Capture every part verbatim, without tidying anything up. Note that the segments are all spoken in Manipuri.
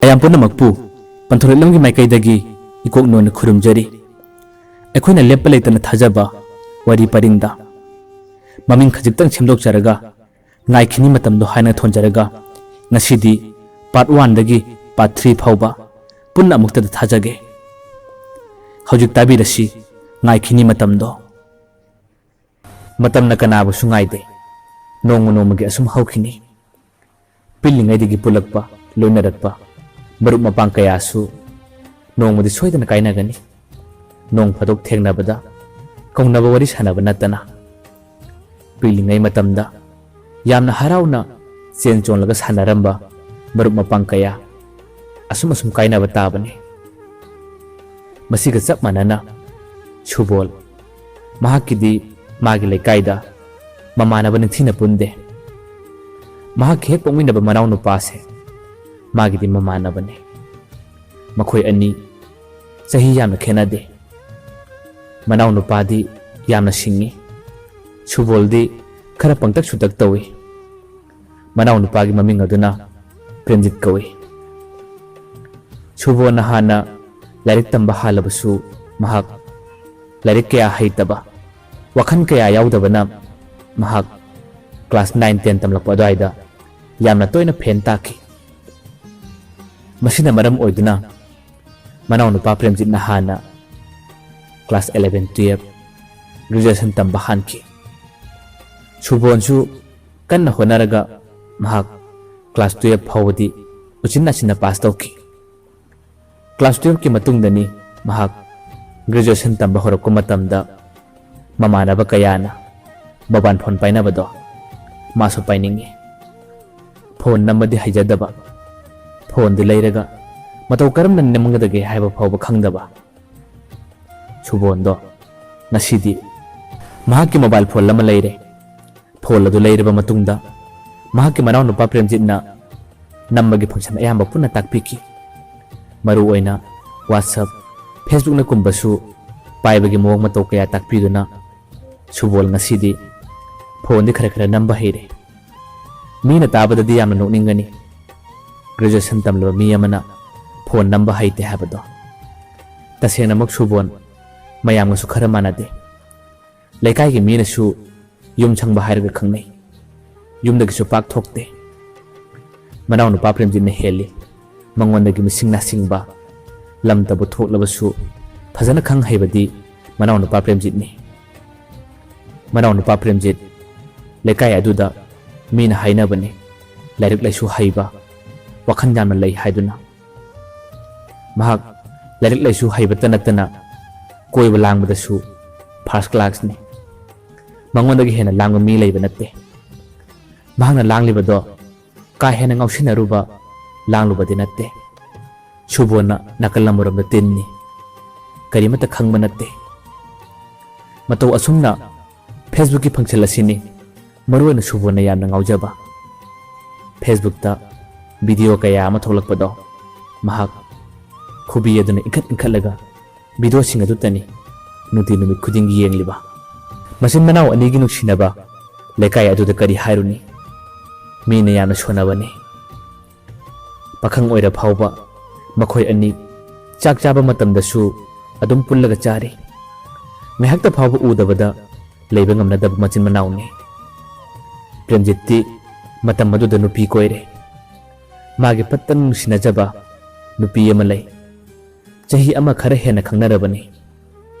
ꯃꯌꯥꯝ ꯄꯨꯝꯅꯃꯛꯄꯨ ꯄꯟꯊꯧꯔꯤꯛꯂꯝꯒꯤ ꯃꯥꯏꯀꯩꯗꯒꯤ ꯏꯀꯣꯛ ꯅꯣꯟꯅ ꯈꯨꯔꯨꯝꯖꯔꯤ꯫ ꯑꯩꯈꯣꯏꯅ ꯂꯦꯞꯄ ꯂꯩꯇꯅ ꯊꯥꯖꯕ ꯋꯥꯔꯤ ꯄꯔꯤꯡꯗ ꯃꯃꯤꯡ ꯈꯖꯤꯛꯇꯪ ꯁꯦꯝꯗꯣꯛꯆꯔꯒ ꯉꯥꯏꯈꯤꯅꯤ ꯃꯇꯝꯗꯣ ꯍꯥꯏꯅ ꯊꯣꯟꯖꯔꯒ ꯉꯁꯤꯗꯤ part one ꯗꯒꯤ part three ꯐꯥꯎꯕ ꯄꯨꯟꯅ ꯑꯃꯨꯛꯇꯗ ꯊꯥꯖꯒꯦ꯫ ꯍꯧꯖꯤꯛ ꯇꯥꯕꯤꯔꯁꯤ ꯉꯥꯏꯈꯤꯅꯤ ꯃꯇꯝꯗꯣ꯫ ꯃꯇꯝꯅ ꯀꯅꯥꯕꯨꯁꯨ ꯉꯥꯏꯗꯦ꯫ ꯅꯣꯡꯃ ꯅꯣꯡꯃꯒꯤ ꯑꯁꯨꯝ ꯍꯧꯈꯤꯅꯤ꯫ ꯄꯤꯛꯂꯤꯉꯩꯗꯒꯤ ꯄꯨꯜꯂꯛꯄ, ꯂꯣꯏꯅꯔꯛꯄ ꯃꯔꯨꯞ ꯃꯄꯥꯡ ꯀꯌꯥꯁꯨ ꯅꯣꯡꯃꯗꯤ ꯁꯣꯏꯗꯅ ꯀꯥꯏꯅꯒꯅꯤ꯫ ꯅꯣꯡ ꯐꯥꯗꯣꯛ ꯊꯦꯡꯅꯕꯗ ꯀꯧꯅꯕ ꯋꯥꯔꯤ ꯁꯥꯟꯅꯕ ꯅꯠꯇꯅ꯫ ꯄꯤꯛꯂꯤꯉꯩ ꯃꯇꯝꯗ ꯌꯥꯝꯅ ꯍꯔꯥꯎꯅ ꯆꯦꯟ ꯆꯣꯡꯂꯒ ꯁꯥꯟꯅꯔꯝꯕ ꯃꯔꯨꯞ ꯃꯄꯥꯡ ꯀꯌꯥ ꯑꯁꯨꯝ ꯑꯁꯨꯝ ꯀꯥꯏꯅꯕ ꯇꯥꯕꯅꯤ꯫ ꯃꯁꯤꯒ ꯆꯞ ꯃꯥꯟꯅꯅ ꯁꯨꯕꯣꯜ, ꯃꯍꯥꯛꯀꯤꯗꯤ ꯃꯥꯒꯤ ꯂꯩꯀꯥꯏꯗ ꯃꯃꯥꯟꯅꯕ ꯅꯤꯡꯊꯤꯅ ꯄꯨꯟꯗꯦ꯫ ꯃꯍꯥꯛꯀꯤ ꯍꯦꯛ ꯄꯣꯛꯃꯤꯟꯅꯕ ꯃꯅꯥꯎ ꯅꯨꯄꯥꯁꯦ ꯃꯥꯒꯤꯗꯤ ꯃꯃꯥꯟꯅꯕꯅꯤ꯫ ꯃꯈꯣꯏ ꯑꯅꯤ ꯆꯍꯤ ꯌꯥꯝꯅ ꯈꯦꯠꯅꯗꯦ꯫ ꯃꯅꯥꯎ ꯅꯨꯄꯥꯗꯤ ꯌꯥꯝꯅ ꯁꯤꯡꯉꯤ꯫ ꯁꯨꯕꯣꯜꯗꯤ ꯈꯔ ꯄꯪꯇꯛ ꯁꯨꯇꯛ ꯇꯧꯏ꯫ ꯃꯅꯥꯎ ꯅꯨꯄꯥꯒꯤ ꯃꯃꯤꯡ ꯑꯗꯨꯅ ꯄ꯭ꯔꯦꯝꯖꯤꯠ ꯀꯧꯏ꯫ ꯁꯨꯕꯣꯜꯅ ꯍꯥꯟꯅ ꯂꯥꯏꯔꯤꯛ ꯇꯝꯕ ꯍꯥꯜꯂꯕꯁꯨ ꯃꯍꯥꯛ ꯂꯥꯏꯔꯤꯛ ꯀꯌꯥ ꯍꯩꯇꯕ, ꯋꯥꯈꯜ ꯀꯌꯥ ꯌꯥꯎꯗꯕꯅ ꯃꯍꯥꯛ class nine ten ꯇꯝꯂꯛꯄ ꯑꯗꯨꯋꯥꯏꯗ ꯌꯥꯝꯅ ꯇꯣꯏꯅ ꯐꯦꯜ ꯇꯥꯈꯤ꯫ ꯃꯁꯤꯅ ꯃꯔꯝ ꯑꯣꯏꯗꯨꯅ ꯃꯅꯥꯎꯅꯨꯄꯥ ꯄ꯭ꯔꯦꯝꯖꯤꯠꯅ ꯍꯥꯟꯅ class eleven, twelve, graduation ꯇꯝꯕ ꯍꯥꯟꯈꯤ꯫ ꯁꯨꯕꯣꯟꯁꯨ ꯀꯟꯅ ꯍꯣꯠꯅꯔꯒ ꯃꯍꯥꯛ class twelve ꯐꯥꯎꯕꯗꯤ ꯎꯆꯤꯟ ꯅꯥꯆꯤꯟꯅ pass ꯇꯧꯈꯤ꯫ Class twelve ꯀꯤ ꯃꯇꯨꯡꯗꯅꯤ ꯃꯍꯥꯛ graduation ꯇꯝꯕ ꯍꯧꯔꯛꯄ ꯃꯇꯝꯗ ꯃꯃꯥꯟꯅꯕ ꯀꯌꯥꯅ mobile phone ꯄꯥꯏꯅꯕꯗꯣ ꯃꯥꯁꯨ ꯄꯥꯏꯅꯤꯡꯉꯤ꯫ Phone ꯅꯝꯕꯗꯤ ꯍꯩꯖꯗꯕ, phone ꯗꯤ ꯂꯩꯔꯒ ꯃꯇꯧ ꯀꯔꯝꯅ ꯅꯝꯒꯗꯒꯦ ꯍꯥꯏꯕ ꯐꯥꯎꯕ ꯈꯪꯗꯕ ꯁꯨꯕꯣꯟꯗꯣ ꯉꯁꯤꯗꯤ ꯃꯍꯥꯛꯀꯤ mobile phone ꯑꯃ ꯂꯩꯔꯦ꯫ Phone ꯑꯗꯨ ꯂꯩꯔꯕ ꯃꯇꯨꯡꯗ ꯃꯍꯥꯛꯀꯤ ꯃꯅꯥꯎꯅꯨꯄꯥ ꯄ꯭ꯔꯦꯝꯖꯤꯠꯅ ꯅꯝꯕꯒꯤ function ꯑꯌꯥꯝꯕ ꯄꯨꯟꯅ ꯇꯥꯛꯄꯤꯈꯤ꯫ ꯃꯔꯨꯑꯣꯏꯅ WhatsApp, Facebook ꯅꯀꯨꯝꯕꯁꯨ ꯄꯥꯏꯕꯒꯤ ꯃꯑꯣꯡ ꯃꯇꯧ ꯀꯌꯥ ꯇꯥꯛꯄꯤꯗꯨꯅ ꯁꯨꯕꯣꯜ ꯉꯁꯤꯗꯤ phone ꯗꯤ ꯈꯔ ꯈꯔ ꯅꯝꯕ ꯍꯩꯔꯦ꯫ ꯃꯤꯅ ꯇꯥꯕꯗꯗꯤ ꯌꯥꯝꯅ ꯅꯣꯛꯅꯤꯡꯒꯅꯤ꯫ ꯒ꯭ꯔꯦꯖꯨꯑꯦꯁꯟ ꯇꯝꯂꯕ ꯃꯤ ꯑꯃꯅ ꯐꯣꯟ ꯅꯝꯕ ꯍꯩꯇꯦ ꯍꯥꯏꯕꯗꯣ꯫ ꯇꯁꯦꯡꯅꯃꯛ ꯁꯨꯕꯣꯟ ꯃꯌꯥꯝꯒꯁꯨ ꯈꯔ ꯃꯥꯟꯅꯗꯦ꯫ ꯂꯩꯀꯥꯏꯒꯤ ꯃꯤꯅꯁꯨ ꯌꯨꯝ ꯁꯪꯕ ꯍꯥꯏꯔꯒ ꯈꯪꯅꯩ꯫ ꯌꯨꯝꯗꯒꯤꯁꯨ ꯄꯥꯛ ꯊꯣꯛꯇꯦ꯫ ꯃꯅꯥꯎꯅꯨꯄꯥ ꯄ꯭ꯔꯦꯝꯖꯤꯠꯅ ꯍꯦꯜꯂꯤ꯫ ꯃꯉꯣꯟꯗꯒꯤ ꯃꯁꯤꯡ ꯅꯥꯁꯤꯡꯕ, ꯂꯝ ꯇꯕꯨ ꯊꯣꯛꯂꯕꯁꯨ ꯐꯖꯅ ꯈꯪ ꯍꯩꯕꯗꯤ ꯃꯅꯥꯎꯅꯨꯄꯥ ꯄ꯭ꯔꯦꯝꯖꯤꯠꯅꯤ꯫ ꯃꯅꯥꯎꯅꯨꯄꯥ ꯄ꯭ꯔꯦꯝꯖꯤꯠ ꯂꯩꯀꯥꯏ ꯑꯗꯨꯗ ꯃꯤꯅ ꯍꯥꯏꯅꯕꯅꯤ, ꯂꯥꯏꯔꯤꯛ ꯂꯥꯏꯁꯨ ꯍꯩꯕ, ꯋꯥꯈꯜ ꯌꯥꯝꯅ ꯂꯩ ꯍꯥꯏꯗꯨꯅ꯫ ꯃꯍꯥꯛ ꯂꯥꯏꯔꯤꯛ ꯂꯥꯏꯁꯨ ꯍꯩꯕꯇ ꯅꯠꯇꯅ ꯀꯣꯏꯕ ꯂꯥꯡꯕꯗꯁꯨ ꯐꯥꯔꯁ ꯀ꯭ꯂꯥꯁꯅꯤ꯫ ꯃꯉꯣꯟꯗꯒꯤ ꯍꯦꯟꯅ ꯂꯥꯡꯕ ꯃꯤ ꯂꯩꯕ ꯅꯠꯇꯦ꯫ ꯃꯍꯥꯛꯅ ꯂꯥꯡꯂꯤꯕꯗꯣ ꯀꯥ ꯍꯦꯟꯅ ꯉꯥꯎꯁꯤꯟꯅꯔꯨꯕ ꯂꯥꯡꯂꯨꯕꯗꯤ ꯅꯠꯇꯦ꯫ ꯁꯨꯕꯣꯟꯅ ꯅꯥꯀꯜ ꯑꯃꯔꯣꯝꯗ ꯇꯤꯟꯅꯤ꯫ ꯀꯔꯤꯃꯠꯇ ꯈꯪꯕ ꯅꯠꯇꯦ꯫ ꯃꯇꯧ ꯑꯁꯨꯝꯅ ꯐꯦꯁꯕꯨꯛꯀꯤ ꯐꯪꯁꯟ ꯑꯁꯤꯅꯤ ꯃꯔꯨꯑꯣꯏꯅ ꯁꯨꯕꯣꯟꯅ ꯌꯥꯝꯅ ꯉꯥꯎꯖꯕ꯫ ꯐꯦꯁꯕꯨꯛꯇ ꯚꯤꯗꯤꯑꯣ ꯀꯌꯥ ꯑꯃ ꯊꯣꯛꯂꯛꯄꯗꯣ ꯃꯍꯥꯛ ꯈꯨꯕꯤ ꯑꯗꯨꯅ ꯏꯟꯈꯠ ꯏꯟꯈꯠꯂꯒ ꯚꯤꯗꯤꯑꯣꯁꯤꯡ ꯑꯗꯨꯇꯅꯤ ꯅꯨꯡꯇꯤ ꯅꯨꯃꯤꯠ ꯈꯨꯗꯤꯡꯒꯤ ꯌꯦꯡꯂꯤꯕ꯫ ꯃꯆꯤꯟ ꯃꯅꯥꯎ ꯑꯅꯤꯒꯤ ꯅꯨꯡꯁꯤꯅꯕ ꯂꯩꯀꯥꯏ ꯑꯗꯨꯗ ꯀꯔꯤ ꯍꯥꯏꯔꯨꯅꯤ? ꯃꯤꯅ ꯌꯥꯝꯅ ꯁꯣꯟꯅꯕꯅꯤ꯫ ꯄꯥꯈꯪ ꯑꯣꯏꯔ ꯐꯥꯎꯕ ꯃꯈꯣꯏ ꯑꯅꯤ ꯆꯥꯛ ꯆꯥꯕ ꯃꯇꯝꯗꯁꯨ ꯑꯗꯨꯝ ꯄꯨꯜꯂꯒ ꯆꯥꯔꯤ꯫ ꯉꯥꯏꯍꯥꯛꯇ ꯐꯥꯎꯕ ꯎꯗꯕꯗ ꯂꯩꯕ ꯉꯝꯅꯗꯕ ꯃꯆꯤꯟ ꯃꯅꯥꯎꯅꯤ꯫ ꯄ꯭ꯔꯦꯝꯖꯤꯠꯇꯤ ꯃꯇꯝ ꯑꯗꯨꯗ ꯅꯨꯄꯤ ꯀꯣꯏꯔꯦ꯫ ꯃꯥꯒꯤ ꯐꯠꯇꯅ ꯅꯨꯡꯁꯤꯅꯖꯕ ꯅꯨꯄꯤ ꯑꯃ ꯂꯩ꯫ ꯆꯍꯤ ꯑꯃ ꯈꯔ ꯍꯦꯟꯅ ꯈꯪꯅꯔꯕꯅꯤ꯫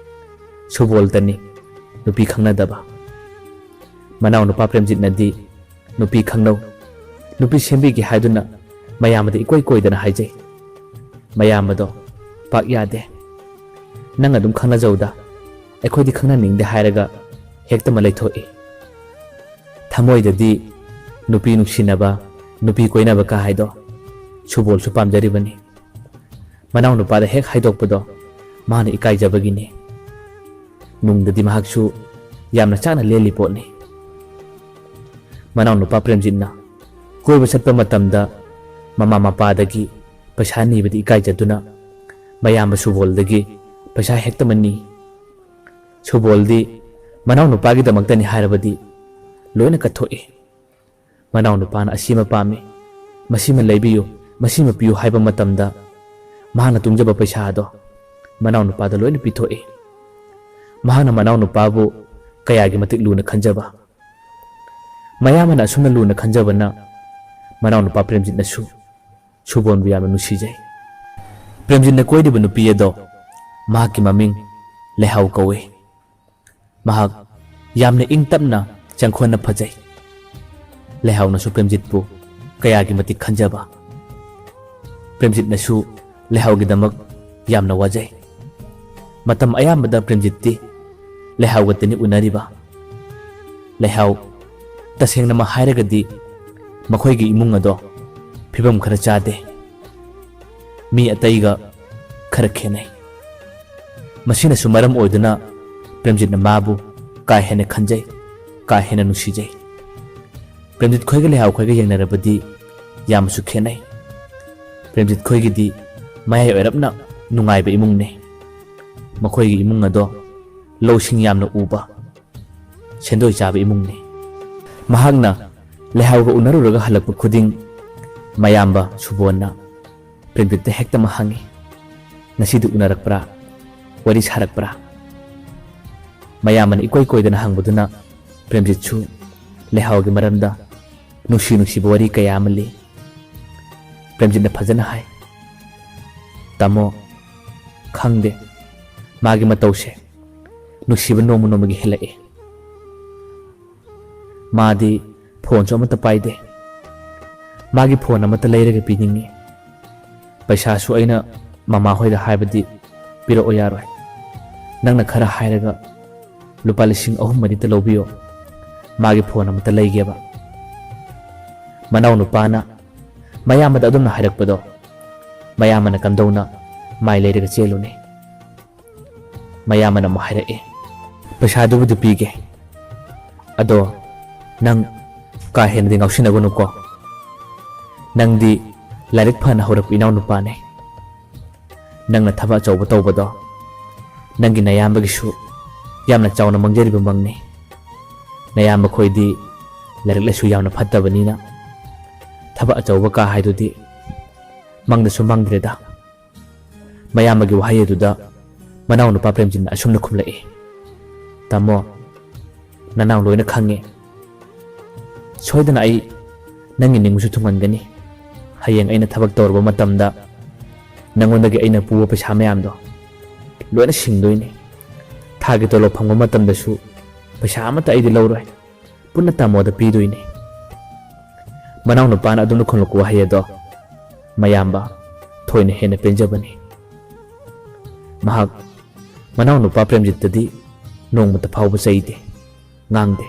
ꯁꯨꯕꯣꯜꯇꯅꯤ ꯅꯨꯄꯤ ꯈꯪꯅꯗꯕ꯫ ꯃꯅꯥꯎꯅꯨꯄꯥ ꯄ꯭ꯔꯦꯝꯖꯤꯠꯅꯗꯤ ꯅꯨꯄꯤ ꯈꯪꯅꯧ, ꯅꯨꯄꯤ ꯁꯦꯝꯕꯤꯒꯦ ꯍꯥꯏꯗꯨꯅ ꯃꯌꯥꯝꯕꯗ ꯏꯀꯣꯏ ꯀꯣꯏꯗꯅ ꯍꯥꯏꯖꯩ꯫ ꯃꯌꯥꯝꯕꯗꯣ ꯄꯥꯛ ꯌꯥꯗꯦ꯫ "ꯅꯪ ꯑꯗꯨꯝ ꯈꯪꯅꯖꯧꯗ, ꯑꯩꯈꯣꯏꯗꯤ ꯈꯪꯅꯅꯤꯡꯗꯦ" ꯍꯥꯏꯔꯒ ꯍꯦꯛꯇꯃꯛ ꯂꯩꯊꯣꯛꯏ꯫ ꯊꯃꯣꯏꯗꯗꯤ ꯅꯨꯄꯤ ꯅꯨꯡꯁꯤꯅꯕ, ꯅꯨꯄꯤ ꯀꯣꯏꯅꯕ ꯀꯥ ꯍꯥꯏꯗꯣ ꯁꯨꯕꯣꯜꯁꯨ ꯄꯥꯝꯖꯔꯤꯕꯅꯤ꯫ ꯃꯅꯥꯎꯅꯨꯄꯥꯗ ꯍꯦꯛ ꯍꯥꯏꯗꯣꯛꯄꯗꯣ ꯃꯥꯅ ꯏꯀꯥꯏꯖꯕꯒꯤꯅꯤ꯫ ꯅꯨꯡꯗꯗꯤ ꯃꯍꯥꯛꯁꯨ ꯌꯥꯝꯅ ꯆꯥꯛꯅ ꯂꯦꯜꯂꯤ ꯄꯣꯠꯅꯤ꯫ ꯃꯅꯥꯎꯅꯨꯄꯥ ꯄ꯭ꯔꯦꯝꯖꯤꯠꯅ ꯀꯣꯏꯕ ꯆꯠꯄ ꯃꯇꯝꯗ ꯃꯃꯥ ꯃꯄꯥꯗꯒꯤ ꯄꯩꯁꯥ ꯅꯤꯕꯗꯤ ꯏꯀꯥꯏꯖꯗꯨꯅ ꯃꯌꯥꯝꯕ ꯁꯨꯕꯣꯜꯗꯒꯤ ꯄꯩꯁꯥ ꯍꯦꯛꯇꯃꯛ ꯅꯤ꯫ ꯁꯨꯕꯣꯜꯗꯤ ꯃꯅꯥꯎꯅꯨꯄꯥꯒꯤꯗꯃꯛꯇꯅꯤ ꯍꯥꯏꯔꯕꯗꯤ ꯂꯣꯏꯅ ꯀꯠꯊꯣꯛꯏ꯫ ꯃꯅꯥꯎꯅꯨꯄꯥꯅ ꯑꯁꯤꯃ ꯄꯥꯝꯃꯤ, "ꯃꯁꯤꯃ ꯂꯩꯕꯤꯌꯨ, ꯃꯁꯤꯃ ꯄꯤꯌꯨ ꯍꯥꯏꯕ ꯃꯇꯝꯗ ꯃꯍꯥꯛꯅ ꯇꯨꯡꯖꯕ ꯄꯩꯁꯥ ꯑꯗꯣ ꯃꯅꯥꯎꯅꯨꯄꯥꯗ ꯂꯣꯏꯅ ꯄꯤꯊꯣꯛꯏ꯫ ꯃꯍꯥꯛꯅ ꯃꯅꯥꯎꯅꯨꯄꯥꯕꯨ ꯀꯌꯥꯒꯤ ꯃꯇꯤꯛ ꯂꯨꯅ ꯈꯟꯖꯕ꯫ ꯃꯌꯥꯝꯕꯅ ꯑꯁꯨꯝꯅ ꯂꯨꯅ ꯈꯟꯖꯕꯅ ꯃꯅꯥꯎꯅꯨꯄꯥ ꯄ꯭ꯔꯦꯝꯖꯤꯠꯅꯁꯨ ꯁꯨꯕꯣꯟꯕꯨ ꯌꯥꯝꯅ ꯅꯨꯡꯁꯤꯖꯩ꯫ ꯄ꯭ꯔꯦꯝꯖꯤꯠꯅ ꯀꯣꯏꯔꯤꯕ ꯅꯨꯄꯤ ꯑꯗꯣ ꯃꯍꯥꯛꯀꯤ ꯃꯃꯤꯡ ꯂꯩꯍꯥꯎ ꯀꯧꯏ꯫ ꯃꯍꯥꯛ ꯌꯥꯝꯅ ꯏꯪ ꯇꯞꯅ ꯆꯪꯈꯣꯟꯅ ꯐꯖꯩ꯫ ꯂꯩꯍꯥꯎꯅꯁꯨ ꯄ꯭ꯔꯦꯝꯖꯤꯠꯄꯨ ꯀꯌꯥꯒꯤ ꯃꯇꯤꯛ ꯈꯟꯖꯕ꯫ ꯄ꯭ꯔꯦꯝꯖꯤꯠꯅꯁꯨ ꯂꯩꯍꯥꯎꯒꯤꯗꯃꯛ ꯌꯥꯝꯅ ꯋꯥꯖꯩ꯫ ꯃꯇꯝ ꯑꯌꯥꯝꯕꯗ ꯄ꯭ꯔꯦꯝꯖꯤꯠꯇꯤ ꯂꯩꯍꯥꯎꯒꯇꯅꯤ ꯎꯅꯔꯤꯕ꯫ ꯂꯩꯍꯥꯎ, ꯇꯁꯦꯡꯅꯃꯛ ꯍꯥꯏꯔꯒꯗꯤ ꯃꯈꯣꯏꯒꯤ ꯏꯃꯨꯡ ꯑꯗꯣ ꯐꯤꯕꯝ ꯈꯔ ꯆꯥꯗꯦ꯫ ꯃꯤ ꯑꯇꯩꯒ ꯈꯔ ꯈꯦꯠꯅꯩ꯫ ꯃꯁꯤꯅꯁꯨ ꯃꯔꯝ ꯑꯣꯏꯗꯨꯅ ꯄ꯭ꯔꯦꯝꯖꯤꯠꯅ ꯃꯥꯕꯨ ꯀꯥ ꯍꯦꯟꯅ ꯈꯟꯖꯩ, ꯀꯥ ꯍꯦꯟꯅ ꯅꯨꯡꯁꯤꯖꯩ꯫ ꯄ꯭ꯔꯦꯝꯖꯤꯠ ꯈꯣꯏꯒ ꯂꯩꯍꯥꯎ ꯈꯣꯏꯒ ꯌꯦꯡꯅꯔꯕꯗꯤ ꯌꯥꯝꯅꯁꯨ ꯈꯦꯠꯅꯩ꯫ ꯄ꯭ꯔꯦꯝꯖꯤꯠ ꯈꯣꯏꯒꯤꯗꯤ ꯃꯌꯥꯏ ꯑꯣꯏꯔꯞꯅ ꯅꯨꯡꯉꯥꯏꯕ ꯏꯃꯨꯡꯅꯤ꯫ ꯃꯈꯣꯏꯒꯤ ꯏꯃꯨꯡ ꯑꯗꯣ ꯂꯧꯁꯤꯡ ꯌꯥꯝꯅ ꯎꯕ, ꯁꯦꯟꯗꯣꯏ ꯆꯥꯕ ꯏꯃꯨꯡꯅꯤ꯫ ꯃꯍꯥꯛꯅ ꯂꯩꯍꯥꯎꯒ ꯎꯅꯔꯨꯔꯒ ꯍꯜꯂꯛꯄ ꯈꯨꯗꯤꯡ ꯃꯌꯥꯝꯕ ꯁꯨꯕꯣꯟꯅ ꯄ꯭ꯔꯦꯝꯖꯤꯠꯇ ꯍꯦꯛꯇꯃꯛ ꯍꯪꯏ, "ꯉꯁꯤꯗꯤ ꯎꯅꯔꯛꯄ꯭ꯔꯥ? ꯋꯥꯔꯤ ꯁꯥꯔꯛꯄ꯭ꯔꯥ?" ꯃꯌꯥꯝꯕꯅ ꯏꯀꯣꯏ ꯀꯣꯏꯗꯅ ꯍꯪꯕꯗꯨꯅ ꯄ꯭ꯔꯦꯝꯖꯤꯠꯁꯨ ꯂꯩꯍꯥꯎꯒꯤ ꯃꯔꯝꯗ ꯅꯨꯡꯁꯤ ꯅꯨꯡꯁꯤꯕ ꯋꯥꯔꯤ ꯀꯌꯥ ꯑꯃ ꯂꯤ꯫ ꯄ꯭ꯔꯦꯝꯖꯤꯠꯅ ꯐꯖꯅ ꯍꯥꯏ, "ꯇꯥꯃꯣ, ꯈꯪꯗꯦ, ꯃꯥꯒꯤ ꯃꯇꯧꯁꯦ ꯅꯨꯡꯁꯤꯕ ꯅꯣꯡꯃ ꯅꯣꯡꯃꯒꯤ ꯍꯦꯜꯂꯛꯏ꯫ ꯃꯥꯗꯤ ꯐꯣꯟꯁꯨ ꯑꯃꯠꯇ ꯄꯥꯏꯗꯦ꯫ ꯃꯥꯒꯤ ꯐꯣꯟ ꯑꯃꯠꯇ ꯂꯩꯔꯒ ꯄꯤꯅꯤꯡꯉꯤ꯫ ꯄꯩꯁꯥꯁꯨ ꯑꯩꯅ ꯃꯃꯥ ꯍꯣꯏꯗ ꯍꯥꯏꯕꯗꯤ ꯄꯤꯔꯛꯑꯣ ꯌꯥꯔꯣꯏ꯫ ꯅꯪꯅ ꯈꯔ ꯍꯥꯏꯔꯒ ꯂꯨꯄꯥ ꯂꯤꯁꯤꯡ ꯑꯍꯨꯝ ꯃꯔꯤꯇ ꯂꯧꯕꯤꯌꯣ꯫ ꯃꯥꯒꯤ ꯐꯣꯟ ꯑꯃꯠꯇ ꯂꯩꯒꯦꯕ꯫" ꯃꯅꯥꯎ ꯅꯨꯄꯥꯅ ꯃꯌꯥꯝꯕꯗ ꯑꯗꯨꯝꯅ ꯍꯥꯏꯔꯛꯄꯗꯣ ꯃꯌꯥꯝꯕꯅ ꯀꯝꯗꯧꯅ ꯃꯥꯏ ꯂꯩꯔꯒ ꯆꯦꯜꯂꯨꯅꯤ? ꯃꯌꯥꯝꯕꯅ ꯑꯃꯨꯛ ꯍꯥꯏꯔꯛꯑꯦ, "ꯄꯩꯁꯥꯗꯨꯕꯨꯗꯤ ꯄꯤꯒꯦ, ꯑꯗꯣ ꯅꯪ ꯀꯥ ꯍꯦꯟꯅꯗꯤ ꯉꯥꯎꯁꯤꯟꯅꯒꯅꯨꯀꯣ꯫ ꯅꯪꯗꯤ ꯂꯥꯏꯔꯤꯛ ꯐꯅ ꯍꯧꯔꯛꯄ ꯏꯅꯥꯎ ꯅꯨꯄꯥꯅꯦ꯫ ꯅꯪꯅ ꯊꯕꯛ ꯑꯆꯧꯕ ꯇꯧꯕꯗꯣ ꯅꯪꯒꯤ ꯅꯌꯥꯝꯕꯒꯤꯁꯨ ꯌꯥꯝꯅ ꯆꯥꯎꯅ ꯃꯪꯖꯔꯤꯕ ꯃꯪꯅꯤ꯫ ꯅꯌꯥꯝꯕ ꯈꯣꯏꯗꯤ ꯂꯥꯏꯔꯤꯛ ꯂꯥꯏꯁꯨ ꯌꯥꯝꯅ ꯐꯠꯇꯕꯅꯤꯅ ꯊꯕꯛ ꯑꯆꯧꯕ ꯀꯥ ꯍꯥꯏꯗꯨꯗꯤ ꯃꯪꯗꯁꯨ ꯃꯪꯗ꯭ꯔꯦꯗ꯫ ꯃꯌꯥꯝꯕꯒꯤ ꯋꯥꯍꯩ ꯑꯗꯨꯗ ꯃꯅꯥꯎꯅꯨꯄꯥ ꯄ꯭ꯔꯦꯝꯖꯤꯠꯅ ꯑꯁꯨꯝꯅ ꯈꯨꯝꯂꯛꯏ, "ꯇꯥꯃꯣ, ꯅꯅꯥꯎ ꯂꯣꯏꯅ ꯈꯪꯉꯦ꯫ ꯁꯣꯏꯗꯅ ꯑꯩ ꯅꯪꯒꯤ ꯅꯤꯡꯕꯁꯨ ꯊꯨꯡꯍꯟꯒꯅꯤ꯫ ꯍꯌꯦꯡ ꯑꯩꯅ ꯊꯕꯛ ꯇꯧꯔꯕ ꯃꯇꯝꯗ ꯅꯪꯉꯣꯟꯗꯒꯤ ꯑꯩꯅ ꯄꯨꯕ ꯄꯩꯁꯥ ꯃꯌꯥꯝꯗꯣ ꯂꯣꯏꯅ ꯁꯤꯡꯗꯣꯏꯅꯤ꯫ ꯊꯥꯒꯤ ꯇꯣꯂꯣꯞ ꯐꯪꯕ ꯃꯇꯝꯗꯁꯨ ꯄꯩꯁꯥ ꯑꯃꯠꯇ ꯑꯩꯗꯤ ꯂꯧꯔꯣꯏ, ꯄꯨꯟꯅ ꯇꯥꯃꯣꯗ ꯄꯤꯗꯣꯏꯅꯤ꯫" ꯃꯅꯥꯎꯅꯨꯄꯥꯅ ꯑꯗꯨꯝꯅ ꯈꯨꯝꯂꯛꯄ ꯋꯥꯍꯩ ꯑꯗꯣ ꯃꯌꯥꯝꯕ ꯊꯣꯏꯅ ꯍꯦꯟꯅ ꯄꯦꯟꯖꯕꯅꯤ꯫ ꯃꯍꯥꯛ ꯃꯅꯥꯎꯅꯨꯄꯥ ꯄ꯭ꯔꯦꯝꯖꯤꯠꯇꯗꯤ ꯅꯣꯡꯃꯇ ꯐꯥꯎꯕ ꯆꯩꯗꯦ, ꯉꯥꯡꯗꯦ꯫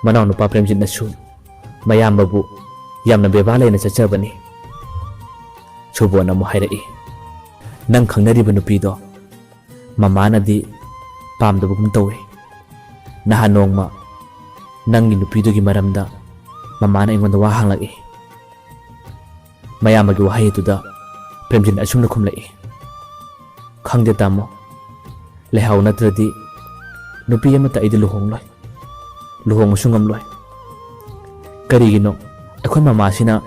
ꯃꯅꯥꯎꯅꯨꯄꯥ ꯄ꯭ꯔꯦꯝꯖꯤꯠꯅꯁꯨ ꯃꯌꯥꯝꯕꯕꯨ ꯌꯥꯝꯅ ꯕꯦꯕꯥꯔ ꯂꯩꯅ ꯆꯠꯆꯕꯅꯤ꯫ ꯁꯨꯕꯣꯟꯅ ꯑꯃꯨꯛ ꯍꯥꯏꯔꯛꯏ, "ꯅꯪ ꯈꯪꯅꯔꯤꯕ ꯅꯨꯄꯤꯗꯣ ꯃꯃꯥꯅꯗꯤ ꯄꯥꯝꯗꯕꯒꯨꯝ ꯇꯧꯏ꯫ ꯅꯍꯥꯟ ꯅꯣꯡꯃ ꯅꯪꯒꯤ ꯅꯨꯄꯤꯗꯨꯒꯤ ꯃꯔꯝꯗ ꯃꯃꯥꯅ ꯑꯩꯉꯣꯟꯗ ꯋꯥ ꯍꯪꯂꯛꯏ꯫" ꯃꯌꯥꯝꯕꯒꯤ ꯋꯥꯍꯩ ꯑꯗꯨꯗ ꯄ꯭ꯔꯦꯝꯖꯤꯠ ꯑꯁꯨꯝꯅ ꯈꯨꯝꯂꯛꯏ, "ꯈꯪꯗꯦ ꯇꯥꯃꯣ, ꯂꯩꯍꯥꯎ ꯅꯠꯇ꯭ꯔꯗꯤ ꯅꯨꯄꯤ ꯑꯃꯠꯇ ꯑꯩꯗꯤ ꯂꯨꯍꯣꯡꯂꯣꯏ, ꯂꯨꯍꯣꯡꯕꯁꯨ ꯉꯝꯂꯣꯏ꯫ ꯀꯔꯤꯒꯤꯅꯣ ꯑꯩꯈꯣꯏ ꯃꯃꯥꯁꯤꯅ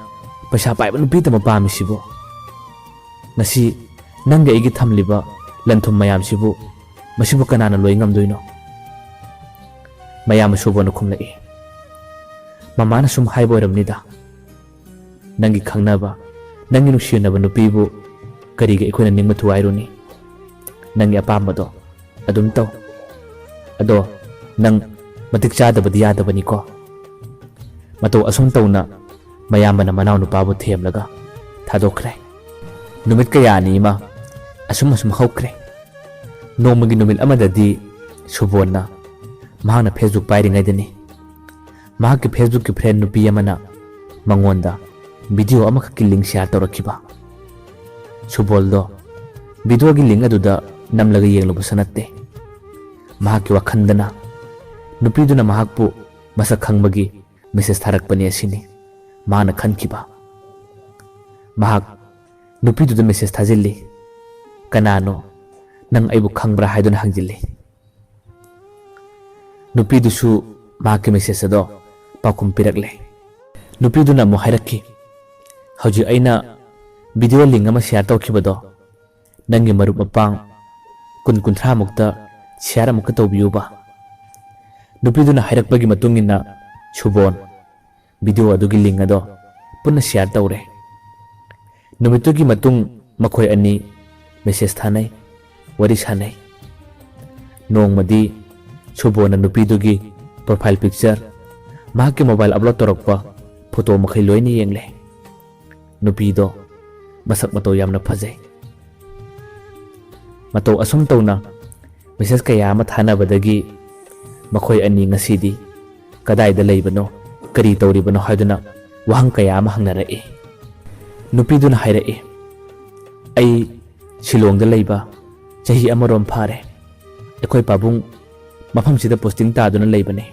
ꯄꯩꯁꯥ ꯄꯥꯏꯕ ꯅꯨꯄꯤꯇꯃꯛ ꯄꯥꯝꯃꯤꯁꯤꯕꯣ? ꯉꯁꯤ ꯅꯪꯒ ꯑꯩꯒꯤ ꯊꯝꯂꯤꯕ ꯂꯟ ꯊꯨꯝ ꯃꯌꯥꯝꯁꯤꯕꯨ ꯃꯁꯤꯕꯨ ꯀꯅꯥꯅ ꯂꯣꯏ ꯉꯝꯗꯣꯏꯅꯣ?" ꯃꯌꯥꯝꯕ ꯁꯨꯕꯣꯟꯅ ꯈꯨꯝꯂꯛꯏ, "ꯃꯃꯥꯅ ꯁꯨꯝ ꯍꯥꯏꯕ ꯑꯣꯏꯔꯝꯅꯤꯗ꯫ ꯅꯪꯒꯤ ꯈꯪꯅꯕ, ꯅꯪꯒꯤ ꯅꯨꯡꯁꯤꯅꯕ ꯅꯨꯄꯤꯕꯨ ꯀꯔꯤꯒꯤ ꯑꯩꯈꯣꯏꯅ ꯅꯤꯡꯕ ꯊꯨꯒꯥꯏꯔꯨꯅꯤ? ꯅꯪꯒꯤ ꯑꯄꯥꯝꯕꯗꯣ ꯑꯗꯨꯝ ꯇꯧ꯫ ꯑꯗꯣ ꯅꯪ ꯃꯇꯤꯛ ꯆꯥꯗꯕꯗꯤ ꯌꯥꯗꯕꯅꯤꯀꯣ꯫" ꯃꯇꯧ ꯑꯁꯨꯝ ꯇꯧꯅ ꯃꯌꯥꯝꯕꯅ ꯃꯅꯥꯎꯅꯨꯄꯥꯕꯨ ꯊꯦꯝꯂꯒ ꯊꯥꯗꯣꯛꯈ꯭ꯔꯦ꯫ ꯅꯨꯃꯤꯠ ꯀꯌꯥꯅꯤ ꯑꯃ ꯑꯁꯨꯝ ꯑꯁꯨꯝ ꯍꯧꯈ꯭ꯔꯦ꯫ ꯅꯣꯡꯃꯒꯤ ꯅꯨꯃꯤꯠ ꯑꯃꯗꯗꯤ ꯁꯨꯕꯣꯟꯅ ꯃꯍꯥꯛꯅ Facebook ꯄꯥꯏꯔꯤꯉꯩꯗꯅꯤ, ꯃꯍꯥꯛꯀꯤ Facebookꯀꯤ friend ꯅꯨꯄꯤ ꯑꯃꯅ ꯃꯉꯣꯟꯗ video ꯑꯃꯈꯛꯀꯤ link share ꯇꯧꯔꯛꯈꯤꯕ꯫ ꯁꯨꯕꯣꯜꯗꯣ videoꯒꯤ link ꯑꯗꯨꯗ ꯅꯝꯂꯒ ꯌꯦꯡꯂꯨꯕꯁꯨ ꯅꯠꯇꯦ꯫ ꯃꯍꯥꯛꯀꯤ ꯋꯥꯈꯜꯗꯅ ꯅꯨꯄꯤꯗꯨꯅ ꯃꯍꯥꯛꯄꯨ ꯃꯁꯛ ꯈꯪꯕꯒꯤ message ꯊꯥꯔꯛꯄꯅꯤ ꯑꯁꯤꯅꯤ ꯃꯍꯥꯛꯅ ꯈꯟꯈꯤꯕ꯫ ꯃꯍꯥꯛ ꯅꯨꯄꯤꯗꯨꯗ message ꯊꯥꯖꯤꯜꯂꯤ, "ꯀꯅꯥꯅꯣ? ꯅꯪ ꯑꯩꯕꯨ ꯈꯪꯕ꯭ꯔꯥ?" ꯍꯥꯏꯗꯨꯅ ꯍꯪꯖꯤꯜꯂꯤ꯫ ꯅꯨꯄꯤꯗꯨꯁꯨ ꯃꯍꯥꯛꯀꯤ message ꯑꯗꯣ ꯄꯥꯎꯈꯨꯝ ꯄꯤꯔꯛꯂꯦ꯫ ꯅꯨꯄꯤꯗꯨꯅ ꯑꯃꯨꯛ ꯍꯥꯏꯔꯛꯈꯤ, "ꯍꯧꯖꯤꯛ ꯑꯩꯅ ꯚꯤꯗꯤꯑꯣ ꯂꯤꯡ ꯑꯃ ꯁꯤꯌꯥꯔ ꯇꯧꯈꯤꯕꯗꯣ ꯅꯪꯒꯤ ꯃꯔꯨꯞ ꯃꯄꯥꯡ ꯀꯨꯟ ꯀꯨꯟꯊ꯭ꯔꯥꯃꯨꯛꯇ ꯁꯤꯌꯥꯔ ꯑꯃꯨꯛꯀ ꯇꯧꯕꯤꯌꯨꯕ꯫ ꯅꯨꯄꯤꯗꯨꯅ ꯍꯥꯏꯔꯛꯄꯒꯤ ꯃꯇꯨꯡ ꯏꯟꯅ ꯁꯨꯕꯣꯟ ꯚꯤꯗꯤꯑꯣ ꯑꯗꯨꯒꯤ ꯂꯤꯡ ꯑꯗꯣ ꯄꯨꯟꯅ ꯁꯤꯌꯥꯔ ꯇꯧꯔꯦ꯫ ꯅꯨꯃꯤꯠꯇꯨꯒꯤ ꯃꯇꯨꯡ ꯃꯈꯣꯏ ꯑꯅꯤ ꯃꯦꯁꯦꯖ ꯊꯥꯅꯩ, ꯋꯥꯔꯤ ꯁꯥꯅꯩ꯫ ꯅꯣꯡꯃꯗꯤ ꯁꯨꯕꯣꯟꯅ ꯅꯨꯄꯤꯗꯨꯒꯤ ꯄ꯭ꯔꯣꯐꯥꯏꯜ ꯄꯤꯛꯆꯔ, ꯃꯍꯥꯛꯀꯤ ꯃꯣꯕꯥꯏꯜ ꯑꯞꯂꯣꯗ ꯇꯧꯔꯛꯄ ꯐꯣꯇꯣ ꯃꯈꯩ ꯂꯣꯏꯅ ꯌꯦꯡꯂꯦ꯫ ꯅꯨꯄꯤꯗꯣ ꯃꯁꯛ ꯃꯇꯧ ꯌꯥꯝꯅ ꯐꯖꯩ꯫ ꯃꯇꯧ ꯑꯁꯨꯝ ꯇꯧꯅ ꯃꯦꯁꯦꯖ ꯀꯌꯥ ꯑꯃ ꯊꯥꯅꯕꯗꯒꯤ ꯃꯈꯣꯏ ꯑꯅꯤ ꯉꯁꯤꯗꯤ ꯀꯗꯥꯏꯗ ꯂꯩꯕꯅꯣ, ꯀꯔꯤ ꯇꯧꯔꯤꯕꯅꯣ ꯍꯥꯏꯗꯨꯅ ꯋꯥꯍꯪ ꯀꯌꯥ ꯑꯃ ꯍꯪꯅꯔꯛꯏ꯫ ꯅꯨꯄꯤꯗꯨꯅ ꯍꯥꯏꯔꯛꯏ, "ꯑꯩ ꯁꯤꯂꯣꯡꯗ ꯂꯩꯕ ꯆꯍꯤ ꯑꯃꯔꯣꯝ ꯐꯥꯔꯦ꯫ ꯑꯩꯈꯣꯏ ꯄꯥꯕꯨꯡ ꯃꯐꯝꯁꯤꯗ ꯄꯣꯁꯇꯤꯡ ꯇꯥꯗꯨꯅ ꯂꯩꯕꯅꯤ꯫